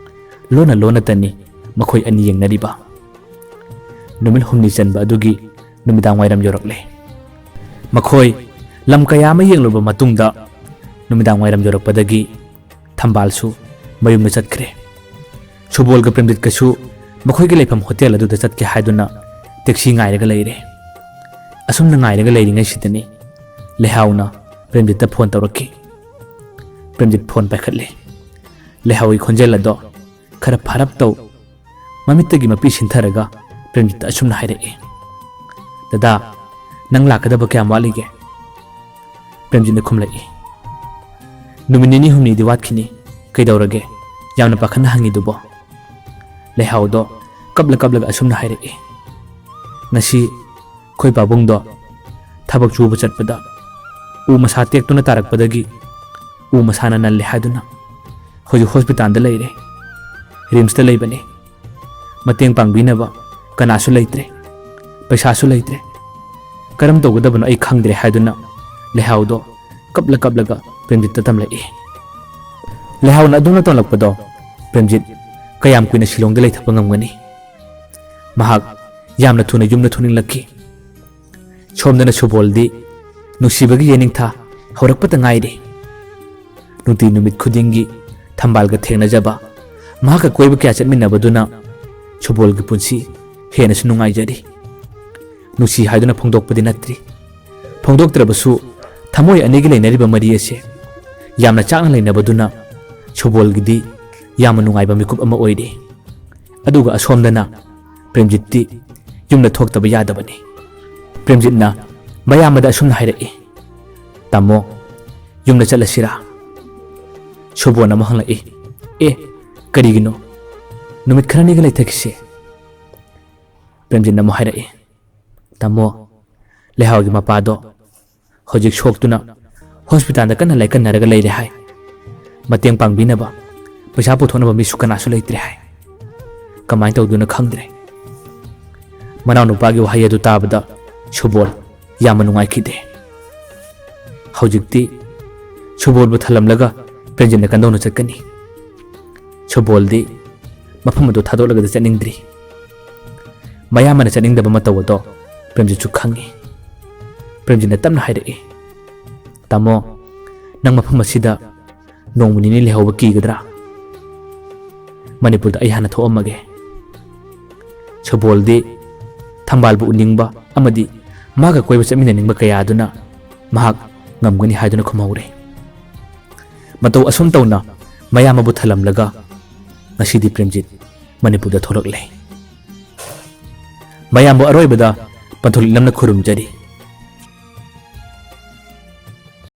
ꯂꯣꯟꯅ ꯂꯣꯟꯅꯇꯅꯤ ꯃꯈꯣꯏ ꯑꯅꯤ ꯌꯦꯡꯅꯔꯤꯕ꯫ ꯅꯨꯃꯤꯠ ꯍꯨꯝꯅꯤ ꯆꯟꯕ ꯑꯗꯨꯒꯤ ꯅꯨꯃꯤꯗꯥꯡ ꯋꯥꯏꯔꯝ ꯌꯧꯔꯛꯂꯦ꯫ ꯃꯈꯣꯏ ꯂꯝ ꯀꯌꯥ ꯑꯃ ꯌꯦꯡꯂꯨꯔꯕ ꯃꯇꯨꯡꯗ ꯅꯨꯃꯤꯗꯥꯡ ꯋꯥꯏꯔꯝ ꯌꯧꯔꯛꯄꯗꯒꯤ ꯊꯝꯕꯥꯜꯁꯨ ꯃꯌꯨꯝꯗ ꯆꯠꯈ꯭ꯔꯦ꯫ ꯁꯨꯕꯣꯜꯒ ꯄ꯭ꯔꯦꯝꯖꯤꯠꯀꯁꯨ ꯃꯈꯣꯏꯒꯤ ꯂꯩꯐꯝ ꯍꯣꯇꯦꯜ ꯑꯗꯨꯗ ꯆꯠꯀꯦ ꯍꯥꯏꯗꯨꯅ ꯇꯦꯛꯁꯤ ꯉꯥꯏꯔꯒ ꯂꯩꯔꯦ꯫ ꯑꯁꯨꯝꯅ ꯉꯥꯏꯔꯒ ꯂꯩꯔꯤꯉꯩꯁꯤꯗꯅꯤ ꯂꯩꯍꯥꯎꯅ ꯄ꯭ꯔꯦꯝꯖꯤꯠꯇ ꯐꯣꯟ ꯇꯧꯔꯛꯈꯤ꯫ ꯄ꯭ꯔꯦꯝꯖꯤꯠ ꯐꯣꯟ ꯄꯥꯏꯈꯠꯂꯦ꯫ ꯂꯩꯍꯥꯎꯒꯤ ꯈꯣꯟꯖꯦꯜ ꯑꯗꯣ ꯈꯔ ꯐꯔꯞ ꯇꯧ, ꯃꯃꯤꯠꯇꯒꯤ ꯃꯄꯤ ꯁꯤꯟꯊꯔꯒ ꯄ꯭ꯔꯦꯝꯖꯤꯠꯇ ꯑꯁꯨꯝꯅ ꯍꯥꯏꯔꯛꯏ, "ꯗꯗꯥ, ꯅꯪ ꯂꯥꯛꯀꯗꯕ ꯀꯌꯥꯝ ꯋꯥꯠꯂꯤꯒꯦ?" ꯄ꯭ꯔꯦꯝꯖꯤꯠꯅ ꯈꯨꯝꯂꯛꯏ, "ꯅꯨꯃꯤꯠ ꯅꯤꯅꯤ ꯍꯨꯝꯅꯤꯗꯤ ꯋꯥꯠꯈꯤꯅꯤ, ꯀꯩꯗꯧꯔꯒꯦ? ꯌꯥꯝꯅ ꯄꯥꯈꯠꯅ ꯍꯪꯉꯤꯗꯨꯕꯣ?" ꯂꯩꯍꯥꯎꯗꯣ ꯀꯞꯂ ꯀꯞꯂꯒ ꯑꯁꯨꯝꯅ ꯍꯥꯏꯔꯛꯏ, "ꯉꯁꯤ ꯑꯩꯈꯣꯏ ꯄꯥꯕꯨꯡꯗꯣ ꯊꯕꯛ ꯁꯨꯕ ꯆꯠꯄꯗ ꯎ ꯃꯁꯥ ꯇꯦꯛꯇꯨꯅ ꯇꯥꯔꯛꯄꯗꯒꯤ ꯎ ꯃꯁꯥꯅ ꯅꯜꯂꯦ ꯍꯥꯏꯗꯨꯅ ꯍꯧꯖꯤꯛ ꯍꯣꯁꯄꯤꯇꯥꯜꯗ ꯂꯩꯔꯦ꯫ ꯔꯤꯝꯁꯇ ꯂꯩꯕꯅꯤ꯫ ꯃꯇꯦꯡ ꯄꯥꯡꯕꯤꯅꯕ ꯀꯅꯥꯁꯨ ꯂꯩꯇ꯭ꯔꯦ, ꯄꯩꯁꯥꯁꯨ ꯂꯩꯇ꯭ꯔꯦ, ꯀꯔꯝ ꯇꯧꯒꯗꯕꯅꯣ ꯑꯩ ꯈꯪꯗ꯭ꯔꯦ ꯍꯥꯏꯗꯨꯅ ꯂꯩꯍꯥꯎꯗꯣ ꯀꯞꯂ ꯀꯞꯂꯒ ꯄ꯭ꯔꯦꯝꯖꯤꯠꯇ ꯇꯝꯂꯛꯏ꯫ ꯂꯩꯍꯥꯎꯅ ꯑꯗꯨꯝꯅ ꯇꯝꯂꯛꯄꯗꯣ ꯄ꯭ꯔꯦꯝꯖꯤꯠ ꯀꯌꯥꯝ ꯀꯨꯏꯅ ꯁꯤꯂꯣꯡꯗ ꯂꯩꯊꯕ ꯉꯝꯒꯅꯤ? ꯃꯍꯥꯛ ꯌꯥꯝꯅ ꯊꯨꯅ ꯌꯨꯝꯗ ꯊꯣꯛꯅꯤꯡꯂꯛꯈꯤ꯫ ꯁꯣꯝꯗꯅ ꯁꯨꯕꯣꯜꯗꯤ ꯅꯨꯡꯁꯤꯕꯒꯤ ꯌꯦꯅꯤꯡꯊꯥ ꯍꯧꯔꯛꯄꯇ ꯉꯥꯏꯔꯤ꯫ ꯅꯨꯡꯇꯤ ꯅꯨꯃꯤꯠ ꯈꯨꯗꯤꯡꯒꯤ ꯊꯝꯕꯥꯜꯒ ꯊꯦꯡꯅꯖꯕ, ꯃꯍꯥꯛꯀ ꯀꯣꯏꯕ ꯀꯌꯥ ꯆꯠꯃꯤꯟꯅꯕꯗꯨꯅ ꯁꯨꯕꯣꯜꯒꯤ ꯄꯨꯟꯁꯤ ꯍꯦꯟꯅꯁꯨ ꯅꯨꯡꯉꯥꯏꯖꯔꯤ꯫ ꯅꯨꯡꯁꯤ ꯍꯥꯏꯗꯨꯅ ꯐꯣꯡꯗꯣꯛꯄꯗꯤ ꯅꯠꯇ꯭ꯔꯤ꯫ ꯐꯣꯡꯗꯣꯛꯇ꯭ꯔꯕꯁꯨ ꯊꯃꯣꯏ ꯑꯅꯤꯒꯤ ꯂꯩꯅꯔꯤꯕ ꯃꯔꯤ ꯑꯁꯦ ꯌꯥꯝꯅ ꯆꯥꯛꯅ ꯂꯩꯅꯕꯗꯨꯅ ꯁꯨꯕꯣꯜꯒꯤꯗꯤ ꯌꯥꯝꯅ ꯅꯨꯡꯉꯥꯏꯕ ꯃꯤꯀꯨꯞ ꯑꯃ ꯑꯣꯏꯔꯤ꯫ ꯑꯗꯨꯒ ꯑꯁꯣꯝꯗꯅ ꯄ꯭ꯔꯦꯝꯖꯤꯠꯇꯤ ꯌꯨꯝꯗ ꯊꯣꯛꯇꯕ ꯌꯥꯗꯕꯅꯤ꯫ ꯄ꯭ꯔꯦꯝꯖꯤꯠꯅ ꯃꯌꯥꯝꯕꯗ ꯑꯁꯨꯝꯅ ꯍꯥꯏꯔꯛꯏ, "ꯇꯥꯃꯣ, ꯌꯨꯝꯗ ꯆꯠꯂꯁꯤꯔꯥ?" ꯁꯨꯕꯣꯟ ꯑꯃꯨꯛ ꯍꯪꯂꯛꯏ, "ꯑꯦ, ꯀꯔꯤꯒꯤꯅꯣ? ꯅꯨꯃꯤꯠ ꯈꯔꯅꯤꯒ ꯂꯩꯊꯈꯤꯁꯦ꯫" ꯄ꯭ꯔꯦꯝꯖꯤꯠꯅ ꯑꯃꯨꯛ ꯍꯥꯏꯔꯛꯏ, "ꯇꯥꯃꯣ, ꯂꯩꯍꯥꯎꯒꯤ ꯃꯄꯥꯗꯣ ꯍꯧꯖꯤꯛ ꯁꯣꯛꯇꯨꯅ ꯍꯣꯁꯄꯤꯇꯥꯜꯗ ꯀꯟꯅ ꯂꯥꯏꯀꯠꯅꯔꯒ ꯂꯩꯔꯦ ꯍꯥꯏ꯫ ꯃꯇꯦꯡ ꯄꯥꯡꯕꯤꯅꯕ, ꯄꯩꯁꯥ ꯄꯨꯊꯣꯛꯅꯕ ꯃꯤꯁꯨ ꯀꯅꯥꯁꯨ ꯂꯩꯇ꯭ꯔꯦ ꯍꯥꯏ꯫ ꯀꯃꯥꯏꯅ ꯇꯧꯗꯣꯏꯅꯣ ꯈꯪꯗ꯭ꯔꯦ꯫" ꯃꯅꯥꯎꯅꯨꯄꯥꯒꯤ ꯋꯥꯍꯩ ꯑꯗꯨ ꯇꯥꯕꯗ ꯁꯨꯕꯣꯜ ꯌꯥꯝꯅ ꯅꯨꯡꯉꯥꯏꯈꯤꯗꯦ꯫ ꯍꯧꯖꯤꯛꯇꯤ ꯁꯨꯕꯣꯜꯕꯨ ꯊꯜꯂꯝꯂꯒ ꯄ꯭ꯔꯦꯝꯖꯤꯠꯅ ꯀꯟꯗꯧꯅ ꯆꯠꯀꯅꯤ꯫ ꯁꯨꯕꯣꯜꯗꯤ ꯃꯐꯝ ꯑꯗꯨ ꯊꯥꯗꯣꯛꯂꯒꯗꯤ ꯆꯠꯅꯤꯡꯗ꯭ꯔꯤ꯫ ꯃꯌꯥꯝꯕꯅ ꯆꯠꯅꯤꯡꯗꯕ ꯃꯇꯧ ꯑꯗꯣ ꯄ꯭ꯔꯦꯝꯖꯤꯠꯁꯨ ꯈꯪꯏ꯫ ꯄ꯭ꯔꯦꯝꯖꯤꯠꯅ ꯇꯞꯅ ꯍꯥꯏꯔꯛꯏ, "ꯇꯥꯃꯣ, ꯅꯪ ꯃꯐꯝ ꯑꯁꯤꯗ ꯅꯣꯡꯃ ꯅꯤꯅꯤ ꯂꯩꯍꯧꯕ ꯀꯤꯒꯗ꯭ꯔꯥ? ꯃꯅꯤꯄꯨꯔꯗ ꯑꯩ ꯍꯥꯟꯅ ꯊꯣꯛꯑꯝꯃꯒꯦ꯫" ꯁꯨꯕꯣꯜꯗꯤ ꯊꯝꯕꯥꯜꯕꯨ ꯎꯅꯤꯡꯕ ꯑꯃꯗꯤ ꯃꯥꯒ ꯀꯣꯏꯕ ꯆꯠꯃꯤꯟꯅꯅꯤꯡꯕ ꯀꯌꯥ ꯑꯗꯨꯅ ꯃꯍꯥꯛ ꯉꯝꯒꯅꯤ ꯍꯥꯏꯗꯨꯅ ꯈꯨꯝꯍꯧꯔꯦ꯫ ꯃꯇꯧ ꯑꯁꯨꯝ ꯇꯧꯅ ꯃꯌꯥꯝꯕꯕꯨ ꯊꯜꯂꯝꯂꯒ ꯉꯁꯤꯗꯤ ꯄ꯭ꯔꯦꯝꯖꯤꯠ ꯃꯅꯤꯄꯨꯔꯗ ꯊꯣꯛꯂꯛꯂꯦ꯫ ꯃꯌꯥꯝꯕꯨ ꯑꯔꯣꯏꯕꯗ ꯄꯟꯊꯨꯡ ꯏꯂꯝꯅ ꯈꯨꯔꯨꯝꯖꯔꯤ꯫